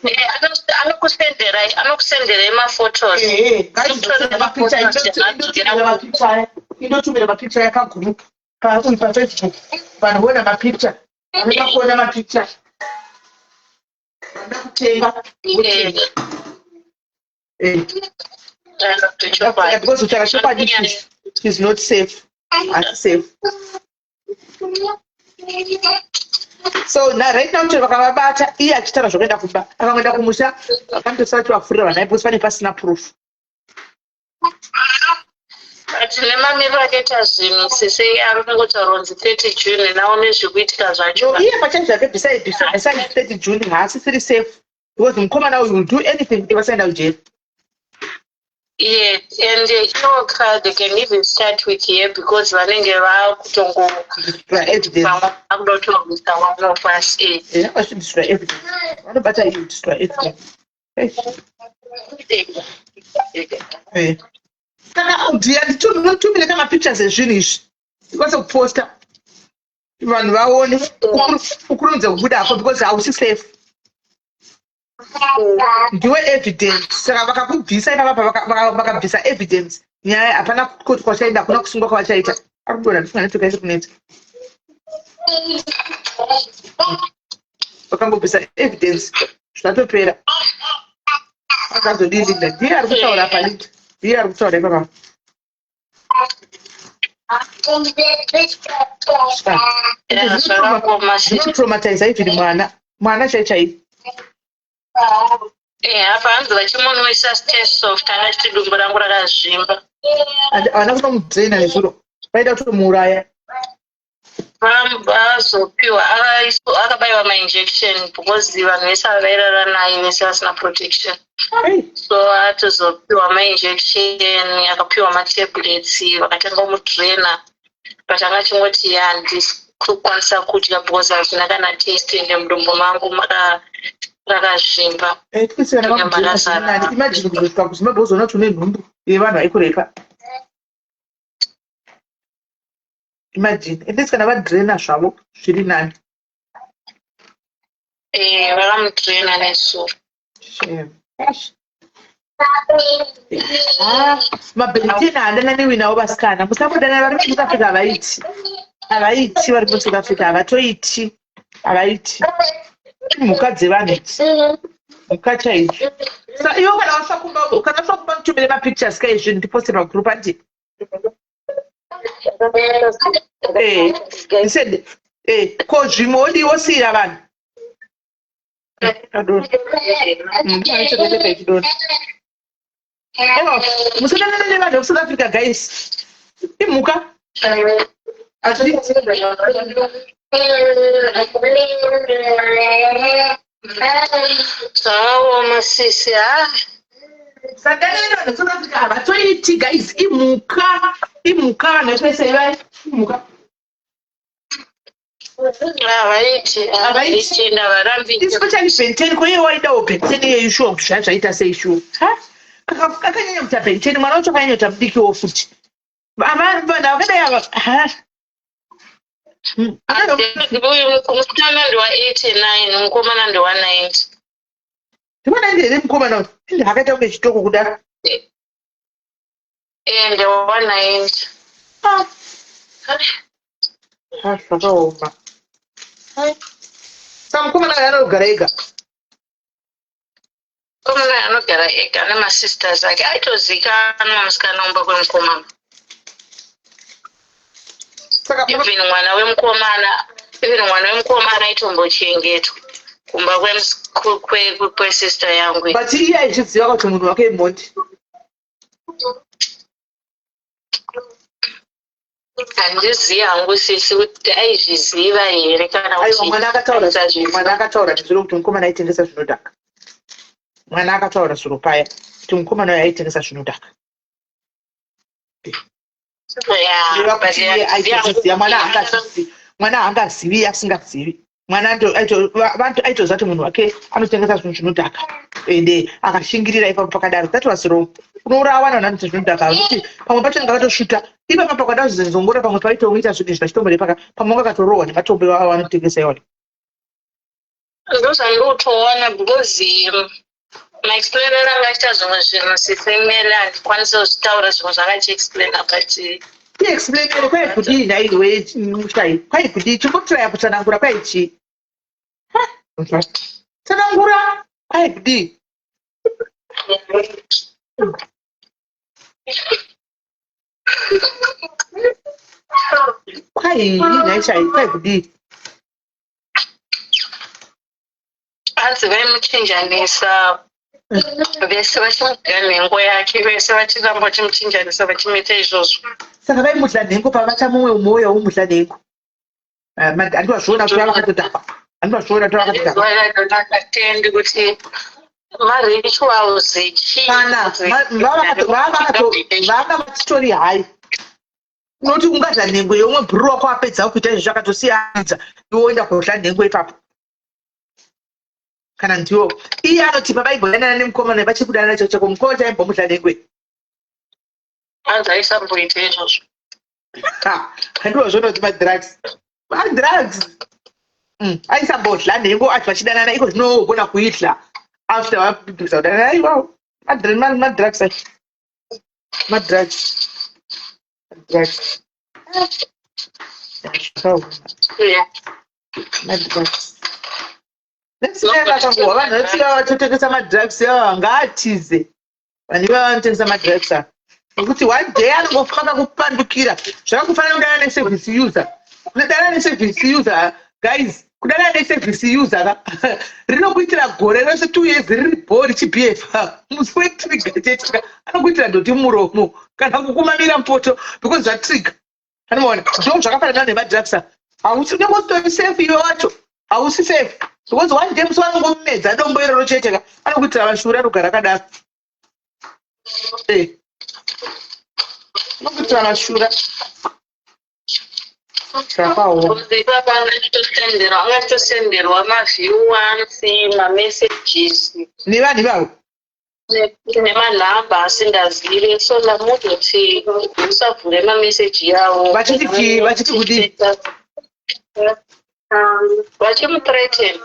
[SPEAKER 6] Anokusenderai maphotos.
[SPEAKER 5] Indotumira mapicture yakagroup pauyu paFacebook, vanhu voona mapicture, vanoda kuona mapicture, vanoda kutenga votenga. Because kutaura chokwadi, she's not safe, hasi safe. So na right now chero vakavabata iye achitaura zvokuenda kumba, akangoenda kumusha vakanotosara chivafurira vana because pane pasina proof.
[SPEAKER 6] But nemamiriro akaita zvinhu sisi, ari kungotaura kunzi 30 June nawo nezvekuitika zvacho.
[SPEAKER 5] Iye pachange zvake beside 30 June haasisiri safe because mukomana uyu will do anything kuti vasaenda kujeri.
[SPEAKER 6] Yes, and iwo ka they can even start with here because vanenge vakutongo
[SPEAKER 5] destroy evidence.
[SPEAKER 6] Vamwe vakuda kutorwisa one of us.
[SPEAKER 5] Yeah, vachidestroy evidence, vanobata iyo destroy evidence. Hey. Saka dhiya ndinotumire kamapictures ezvinhu izvi tikwanise kuposta vanhu vaone, ukurumidze kubudapo because hausi safe, ndiwe evidence. Saka vakakubvisa ipapapa, vakabvisa evidence, nyaya hapana koti kwachaenda, hakuna kusungwa kwavachaita. Akudonha ndifunga network yaisi kunetsa. Vakangobvisa evidence zvatopera. Akazodii Linda? Ndiye ari kutaura apa, Linda ndiye ari kutaura ipapapa.
[SPEAKER 6] Zvakangoma.
[SPEAKER 5] Zvinotraumatiza even mwana, mwana chai chai.
[SPEAKER 6] Apa hanzi vachimunwisa Sta-Soft, anga achiti dumbu rangu rakazvimba.
[SPEAKER 5] Havana kutomudraina nezuro, vaida kutomuuraya.
[SPEAKER 6] Vazopiwa, akabayiwa mainjection because vanhu vese ava vairara naye vese vasina protection. So atozopiwa mainjection, akapiwa matablets, vakatanga kumudraina, but anga achingoti handisi kukwanisa kudya because hazvina kana taste, ende mudumbu mangu rakazvimba.
[SPEAKER 5] Tikusiana. Imagine kuzosvika kuZimbabwe uzoona kuti une nhumbu yevanhu vaikurepa. Imagine. At least kana vadraina zvavo zviri nani.
[SPEAKER 6] Vakamudraina nezuro.
[SPEAKER 5] Shame. Eish. Ah, mabheniteni haandananiwi navo vasikana, musambodana. Vari muSouth Africa havaiti, havaiti. Vari muSouth Africa havatoiti, havaiti. Mhuka dzevanhu idzi, mhuka chaidzo. Sa iwo kana wasvakumba, kana wasvakumba mutumire mapictures ka izvi ndiposte pagroup andi ndisende. Ko zvimwe wodii wosiyira vanhu? Adona. Chidona. Aiwa, musadanana nevanhu vekuSouth Africa guys, imhuka. Hatidi.
[SPEAKER 6] Zvakaoma sisi ha.
[SPEAKER 5] Sadanana nevanhu vekuSouth Africa, havatoiti guys, imhuka, imhuka. Vanhu vese vai imhuka.
[SPEAKER 6] Havaiti.
[SPEAKER 5] Havaiti.
[SPEAKER 6] Havaiti, ndavarambi.
[SPEAKER 5] Especially Benten. Ko iye waidawo Benten iyeyu shuwa kuti zvai zvaita sei shuwa? Ha, akanyanya kuita Benten, mwana wacho akanyanya kuita mudikiwo futi. Vanhu vakadai ava ha.
[SPEAKER 6] Uyu musikana ndewa 89, mukomana ndewa 90.
[SPEAKER 5] Ndimwana ndi here mukomana uyu? Inde akaita kunge chitoko kudaro.
[SPEAKER 6] Ndewa 90.
[SPEAKER 5] Ah. Ah, zvakaoma. Saka mukomana uyu anogara ega?
[SPEAKER 6] Mukomana anogara ega nemasisters ake. Aitozikanwa musikana umba kwemukomana.
[SPEAKER 5] Saka
[SPEAKER 6] Even mwana wemukomana, even mwana wemukomana aitombochengetwa kumba kwesister yangu.
[SPEAKER 5] But iye aizviziva kuti munhu wake imhondi?
[SPEAKER 6] Handizivi hangu sisi kuti aizviziva here kana
[SPEAKER 5] Aiwa,
[SPEAKER 6] kuti
[SPEAKER 5] mwana akataura.
[SPEAKER 6] aisazviziva.
[SPEAKER 5] Mwana akataura nezviro kuti mukomana aitengesa zvinodhaka. Mwana akataura zviro paya kuti mukomana uyu aitengesa zvinodhaka.
[SPEAKER 6] Yeah,
[SPEAKER 5] Kureva
[SPEAKER 6] but
[SPEAKER 5] kuti iye
[SPEAKER 6] handizivi hangu
[SPEAKER 5] aitozviziva. Mwana
[SPEAKER 6] kuti
[SPEAKER 5] haangazivi, mwana haangazivi asingazivi. Mwana aitoziva kuti munhu wake anotengesa zvinhu zvinodhaka, ende akashingirira ipapo pakadaro. That was wrong. Unourawa navanhu vanoita zvinodhaka, nokuti pamwe pacho anenge akatosvuta ipapa pakada kuzenzongora, pamwe paitoita zvinhu izvi vachitomborepaka, pamwe wanga akatorohwa nematombo ivavo vanotengesa iwona.
[SPEAKER 6] Ndozvandinotoona, because maexplainer anga achiita zvimwe zvinhu, sisemele, handikwanisi kuzvitaura zvimwe zvanga achiexplaina, but
[SPEAKER 5] Tiexplainere, kwai kudii nhaiwe Mushai? Kwai kudii? Chimbotiraya kutsanangura, kwai chii? Tsanangura, kwai kudii? Kwai nhai Shai? Kwai kudii?
[SPEAKER 6] Hanzi vaimuchinjanisa vese, vachimudya nhengo yake vese, vachiramba vachimuchinjanisa, vachimuita izvozvo.
[SPEAKER 5] Saka vaimudya nhengo pavacha mumwe umwe umudya nhengo? Handivazviona kuti vavakatodhakwa, handivazviona kuti vavakatodhakwa.
[SPEAKER 6] Akatendi kuti marituals echii.
[SPEAKER 5] Kana vanga vachitori hai, unoti ungadya nhengo yeumwe bhuru wako, apedza kuita izvo, zvakatosiyanidza, iwe woenda kodya nhengo ipapo? Kana ndiwo iye anoti pavaimbodanana nemukomana, vachikudanana chako chako, mukoma chaimbomudya nhengo?
[SPEAKER 6] Hanzi aisamboita izvozvo.
[SPEAKER 5] Handiwazviona kuti madrugs, madrugs. Aisambodya nhengo ati vachidanana, iko zvino wogona kuidya after vapedza kudanana? Aiwa, madrugs acho, madrugs, madrugs. Madrugs. Nesivakanguva vanhu vesiva vatotengesa madrugs ava ngaatize. Vanhu ivava vanotengesa madrugs ava, nekuti one day anongofaka kupandukira. Zvakakufanira kudana neservice user, kudana neservice user, guys, kudana neservice user ka rinokuitira gore rose, 2 years, riri bho richibfa musi wetrigger chetika anokuitira dhoti muromo kana kukumamira mupoto because zvatrigger. Anomaona, ndo zvakafanana nemadrugs. Hausi, unenge usitori safe iwe wacho, hausi safe, because one day musi vanongomedza dombo iroro chete ka, anokuitira vashura, anogara akadaro. Anokuitira mashura, zvakaoma.
[SPEAKER 6] Ipapa angachitosenderwa maview once mamessages
[SPEAKER 5] nevanhu ivavo
[SPEAKER 6] nemanhamba asingazive, so ndamutoti usavhure mameseji yavo.
[SPEAKER 5] Vachiti chii? Vachiti kudii?
[SPEAKER 6] Vachimuthreaten.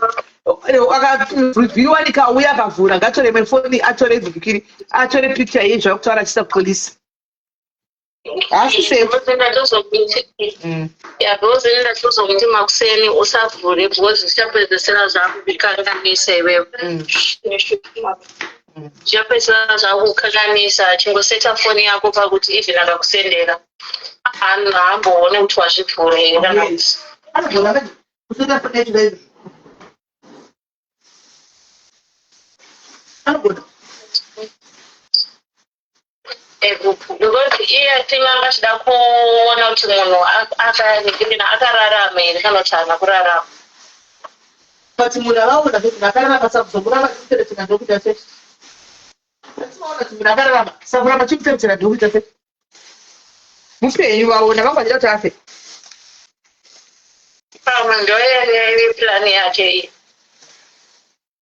[SPEAKER 5] Akareviewa nikauya akavhura, ngatore mefoni, atore bhikiri, atore picture iye zvakutaura achiisa kupolisi. Haasi safe.
[SPEAKER 6] Because ndatozomuti makuseni usavhure, because zvichapedzesera zvakukanganisa iwewe, zvichapedzesera zvakukanganisa. Chingoseta foni yako pakuti even akakusendera haamboone kuti wazvivhura here kana kuti
[SPEAKER 5] Anogona kuseta foni yacho dai anogona.
[SPEAKER 6] Because iye atinge anga achida kuona kuti munhu akararama here kana kuti haana kurarama.
[SPEAKER 5] But munhu avaona kuti munhu akararama, sakuzomuramba chimuterechera ndokuita sei? Atimaona kuti munhu akararama, sakuramba chimuterechera ndokuita sei? Mupenyu vaona, vanga vachida kuti afe.
[SPEAKER 6] Pamwe ndoyaive plani yake iyi.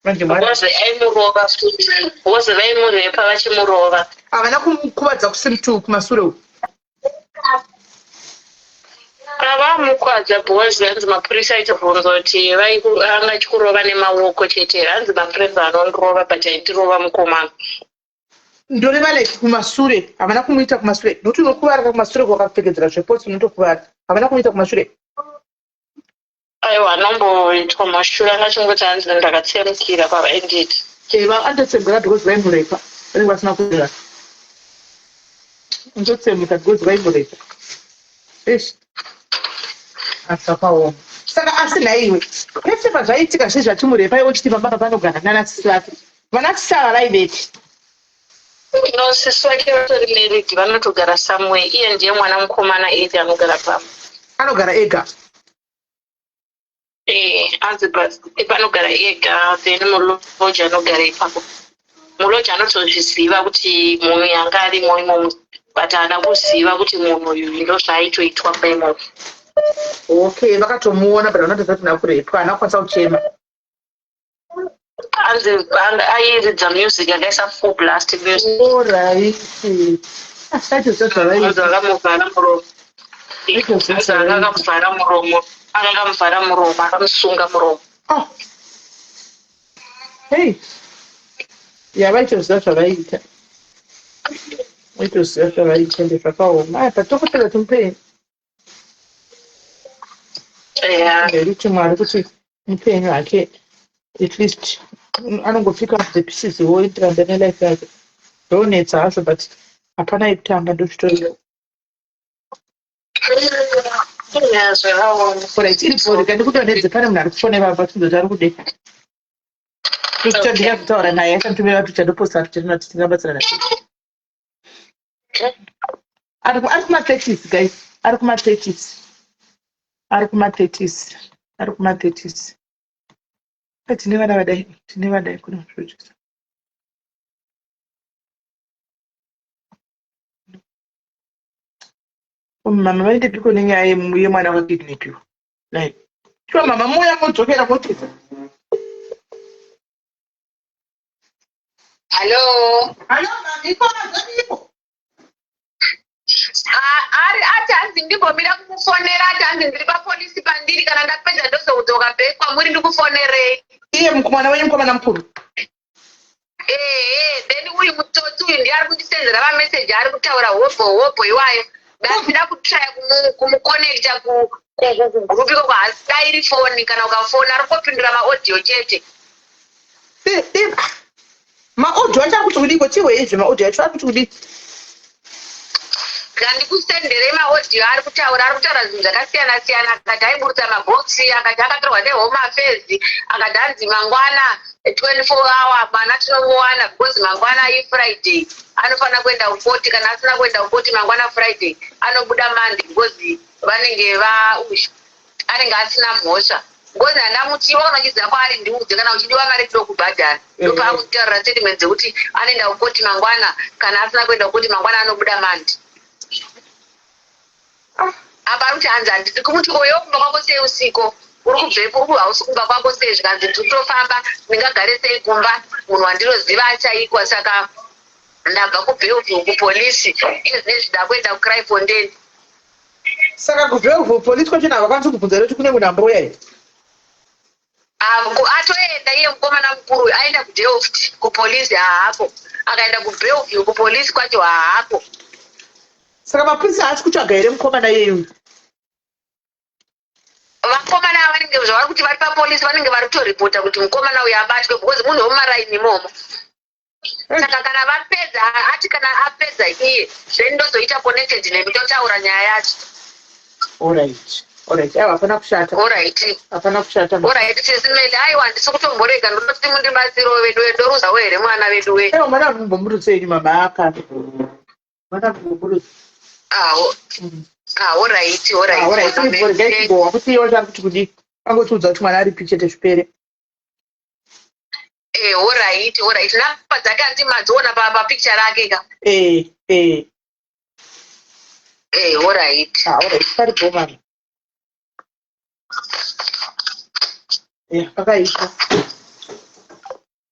[SPEAKER 5] Manje Mwari
[SPEAKER 6] Because aimurova futi, because vaimurepa vachimurova.
[SPEAKER 5] Havana kumukuvadza kusimtu kumasure uku?
[SPEAKER 6] Avamukwadza, because hanzi mapurisa aitobvunza kuti anga achikurova nemaoko chete. Hanzi mapurisa anondirova, but aitirova mukomana.
[SPEAKER 5] Ndoreva like kumasure, havana kumuita kumasure, nokuti unokuvara kumasure kwakapfekedzera zvepotsi, unotokuvara. Havana kumuita kumashure?
[SPEAKER 6] Aiwa, anomboitwa mashure, anga achingoti hanzi ndakatsemukira pavainditi.
[SPEAKER 5] Andotsemukira because vaimurepa, vanenge vasina kuira, andotsemuka because vaimurepa. Eish, zvakaoma. Saka asi nhaiwe, pese pazvaiitika zvii zvachimurepa, iwe uchiti pamba panogara nanasisi vake, vanasisi ava vaivepi?
[SPEAKER 6] No, sisi vake vatori married, vanotogara somewhere. Iye ndiye mwana mukomana ega anogara pamba.
[SPEAKER 5] Anogara ega?
[SPEAKER 6] Anzi but panogara ega, then muloja anogara ipapo. Muloja anotozviziva kuti munhu yanga arimo imomo, but haana kuziva kuti munhu uyu ndo zvaaitoitwa paimomo.
[SPEAKER 5] Okay, vakatomuona, but vanotadza kuti nakurepwa, haana kukwanisa kuchema.
[SPEAKER 6] Anzi airidza music, akaisa full blast music.
[SPEAKER 5] Alright, aitoziva zvavaita.
[SPEAKER 6] Akamuvhara muromo. Akamuvhara muromo, akamuvhara muromo, akamusunga muromo.
[SPEAKER 5] Oh. Hey, ya, vaitoziva zvavaiita, vaitoziva zvavaiita, ende zvakaoma. Aya patokotera timupenyu. Ndekuti Mwari kuti mupenyu hake, at least anongopika the pieces, woenderanda nelife yake. Ndonetsa hazvo, but hapana yekutamba, ndozvitoriwo.
[SPEAKER 6] Zvakaoma.
[SPEAKER 5] Alright, iripo, rega ndikudonhedze, pane munhu ari kufonera apa, tinzoti ari kude. Ndikataura naye, akanditumira picha, ndoposta picha, tinoti tingabatsirana sei. Ari kuma-30s, guys, ari kuma-30s, ari kuma-30s, ari kuma-30s. Tine vana vadai, tine vadai kuno zvochisa. Mama vaendepiko nenyaya yemwana wakakidnapiwa nai? Shuwa mama, mouya modzokera motiza.
[SPEAKER 3] Hallo.
[SPEAKER 5] Hallo mama, ikona zvadiko?
[SPEAKER 3] Ari ati hanzi ndimbomira kumufonera, ati hanzi ndiri papolisi pandiri, kana ndapedza ndozodzoka back kwamuri ndikufonerei.
[SPEAKER 5] Iye mwana wenyu mukomana mukuru?
[SPEAKER 3] Ehe, then uyu mutsotsi uyu ndiye ari kundisendera mameseji, ari kutaura hobho hobho iwayo. Ndachida kutraya kumuconnecta kugroup ikoko, haasi foni, kana ukafona ari kungopindura maaudio chete.
[SPEAKER 5] Maaudio acho ari kuti kudiko? Tiwe izvi, maaudio acho ari kuti kudii?
[SPEAKER 3] Ndandikusendere maaudio ari kutaura, ari kutaura zvinhu zvakasiyana siyana. Akati aiburutsa mabhokisi, akati akatorwa neHome Affairs, akati hanzi mangwana 24 hour mwana tinomuwana, because mangwana iFriday, anofanira kuenda kukoti. Kana asina kuenda kukoti mangwana Friday, anobuda Monday, because vanenge va anenge asina mhosva, because handamutiwa. Kana uchiziva kwaari ndiudze, kana uchidiwa mari ndokubhadhara. Ndopaakutaurira statement dzekuti anoenda kukoti mangwana, kana asina kuenda kukoti mangwana anobuda Monday. Apa ari kuti hanzi handisi kumuti oyo kumba kwako sei usiko, uri kubvepo, uri hausi kumba kwako sei? Zvikanzi ndiri kutofamba, ndingagare sei kumba munhu wandinoziva achaikwa? Saka ndabva kuBellville kupolisi, izvinezvi ndakuenda kuKraaifontein.
[SPEAKER 5] Saka kuBellville polisi kwacho havakwanisi kubvunza kuti kune munhu ambouya here?
[SPEAKER 3] Atoenda iye mukomana mukuru uyu, aenda kuDelft kupolisi, haako. Akaenda kuBellville kupolisi kwacho, haako.
[SPEAKER 5] Saka mapurisa haasi kutsvaga here mukomana iyeyu?
[SPEAKER 3] Vakomana ava vanenge zvavari kuti vari papolisi, vanenge vari kutoripota kuti mukomana uyu abatwe, because munhu wemumaraini imomo. Saka kana vapedza, ati kana apedza iye, then ndozoita connected nemi, totaura nyaya yacho.
[SPEAKER 5] Alright, aiwa, hapana kushata.
[SPEAKER 3] Alright.
[SPEAKER 5] Hapana kushata.
[SPEAKER 3] Alright, sisi Meli, aiwa, handisi kutomborega, ndinoti mundibatsirewo vedu we, ndoruzawo here mwana vedu we?
[SPEAKER 5] Aiwa, mwana mumbomurutsenyu mama, aka mwana mumbomurutse.
[SPEAKER 3] Ah, alright.
[SPEAKER 5] Alright, regai kuti iye wacho ari kuti kudii, angotiudza kuti mwana aripi chete, zvipere.
[SPEAKER 3] Eh, alright, namba dzake handi madziona papicture rake ka?
[SPEAKER 5] Eh.
[SPEAKER 3] Eh, alright.
[SPEAKER 5] Ah, alright, paripo mama. Ya, pakaipa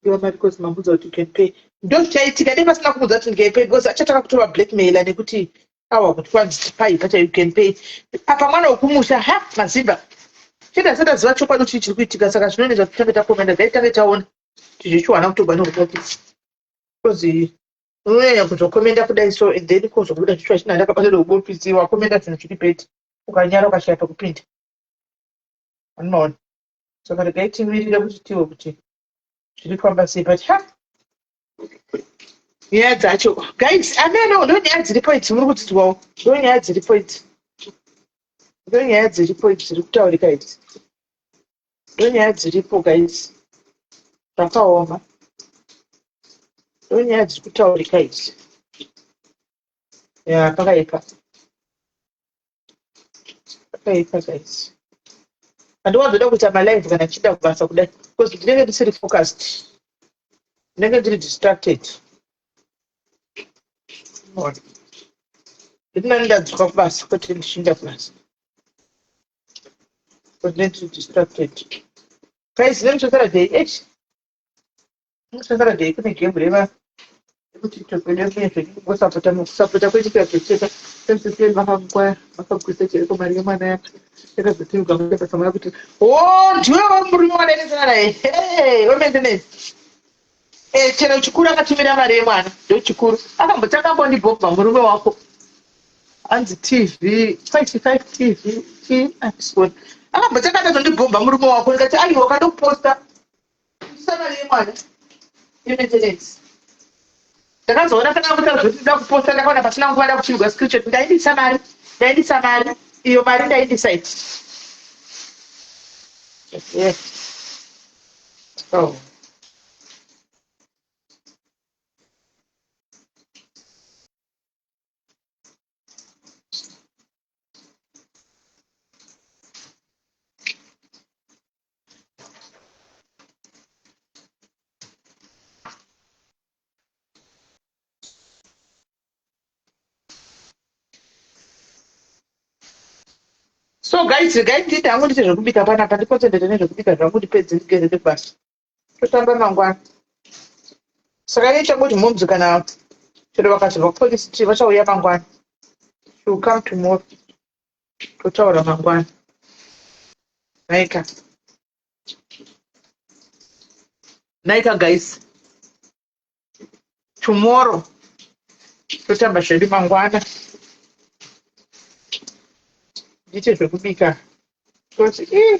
[SPEAKER 5] iwa mari, because mambudza kuti you can pay, ndo zvichaitika. Dai pasina kumudza kuti you can pay, because achatanga kutova blackmaila nekuti awa kuti kwanzi pai pacha you can pay. Apa mwana wekumusha ha mazimba chete asati aziva chokwadi kuti chiri kuitika. Saka zvinonetsa kuti tange takomenda, dai tange taona tichichiwana kutobva neutapisi, because unonyanya kuzokomenda kudai so, and then kozobuda chichwa china ndakabatira ubopisi, wakomenda zvinhu zviri bad, ukanyara ukashaya pekupinda, anomaona. Saka regai timirire kuti tiwe kuti zviri kufamba sei, but ha, nyaya dzacho guys, ameno ndo nyaya dziripo idzi, muri kudzidzwawo. Ndo nyaya dziripo idzi, ndo nyaya dziripo idzi, dziri kutaurika idzi, ndo nyaya dziripo guys, zvakaoma. Ndo nyaya dziri kutaurika idzi. Ya, pakaipa, pakaipa guys. Handiwanzoda kuita malive kana ndichienda kubasa kudai, because ndinenge ndisiri focused, ndinenge ndiri distracted. Ndinani ndadzoka kubasa, kwete ndichienda kubasa. Because distracted. Guys, let me Saturday. Eish. Saturday kune game reva rekuTikTok kusapota kusapota kwechiKristu chete vakangwaya vakagwisa chaiko mari yemwana yake yakazotiuka muchapasa kuti o ndiwe murume wadainetsana naye hey wemaintenance. Eh, chero chikuru akatumira mari yemwana ndochikuru akambotanga ambondibhobha murume wako hanzi TV 55 TV t andisikuona akambotanga atazondibhobha murume wako ndikati aiwa wakandoposta isa mari yemwana yemaintenance. Ndakazoona kana kutaura zvoti ndoda kuposta, ndakaona pasina nguva ndakutumirwa screenshot. Ndaindisa mari, ndaindisa mari iyo mari ndaindisa iti. Yes. Oh. So guys, regai ndiite hangu ndiite zvekubika panapa, ndiconcentrate nezvekubika zvangu, ndipedze ndigeze ndibasa. Totamba mangwana. Saka ini changoti mhomzi kana chero vakazobva kupolice ti vachauya mangwana. She will come tomorrow. Totaura mangwana. Naika. Naika guys. Tomorrow. Totamba zvedu mangwana. Ndiite zvekubika. Toti ii.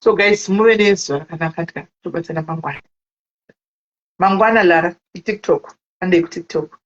[SPEAKER 5] So guys, muve nezuva rakanaka tika tobatsana mangwana. Mangwana Lara, kuTikTok. Handei kuTikTok.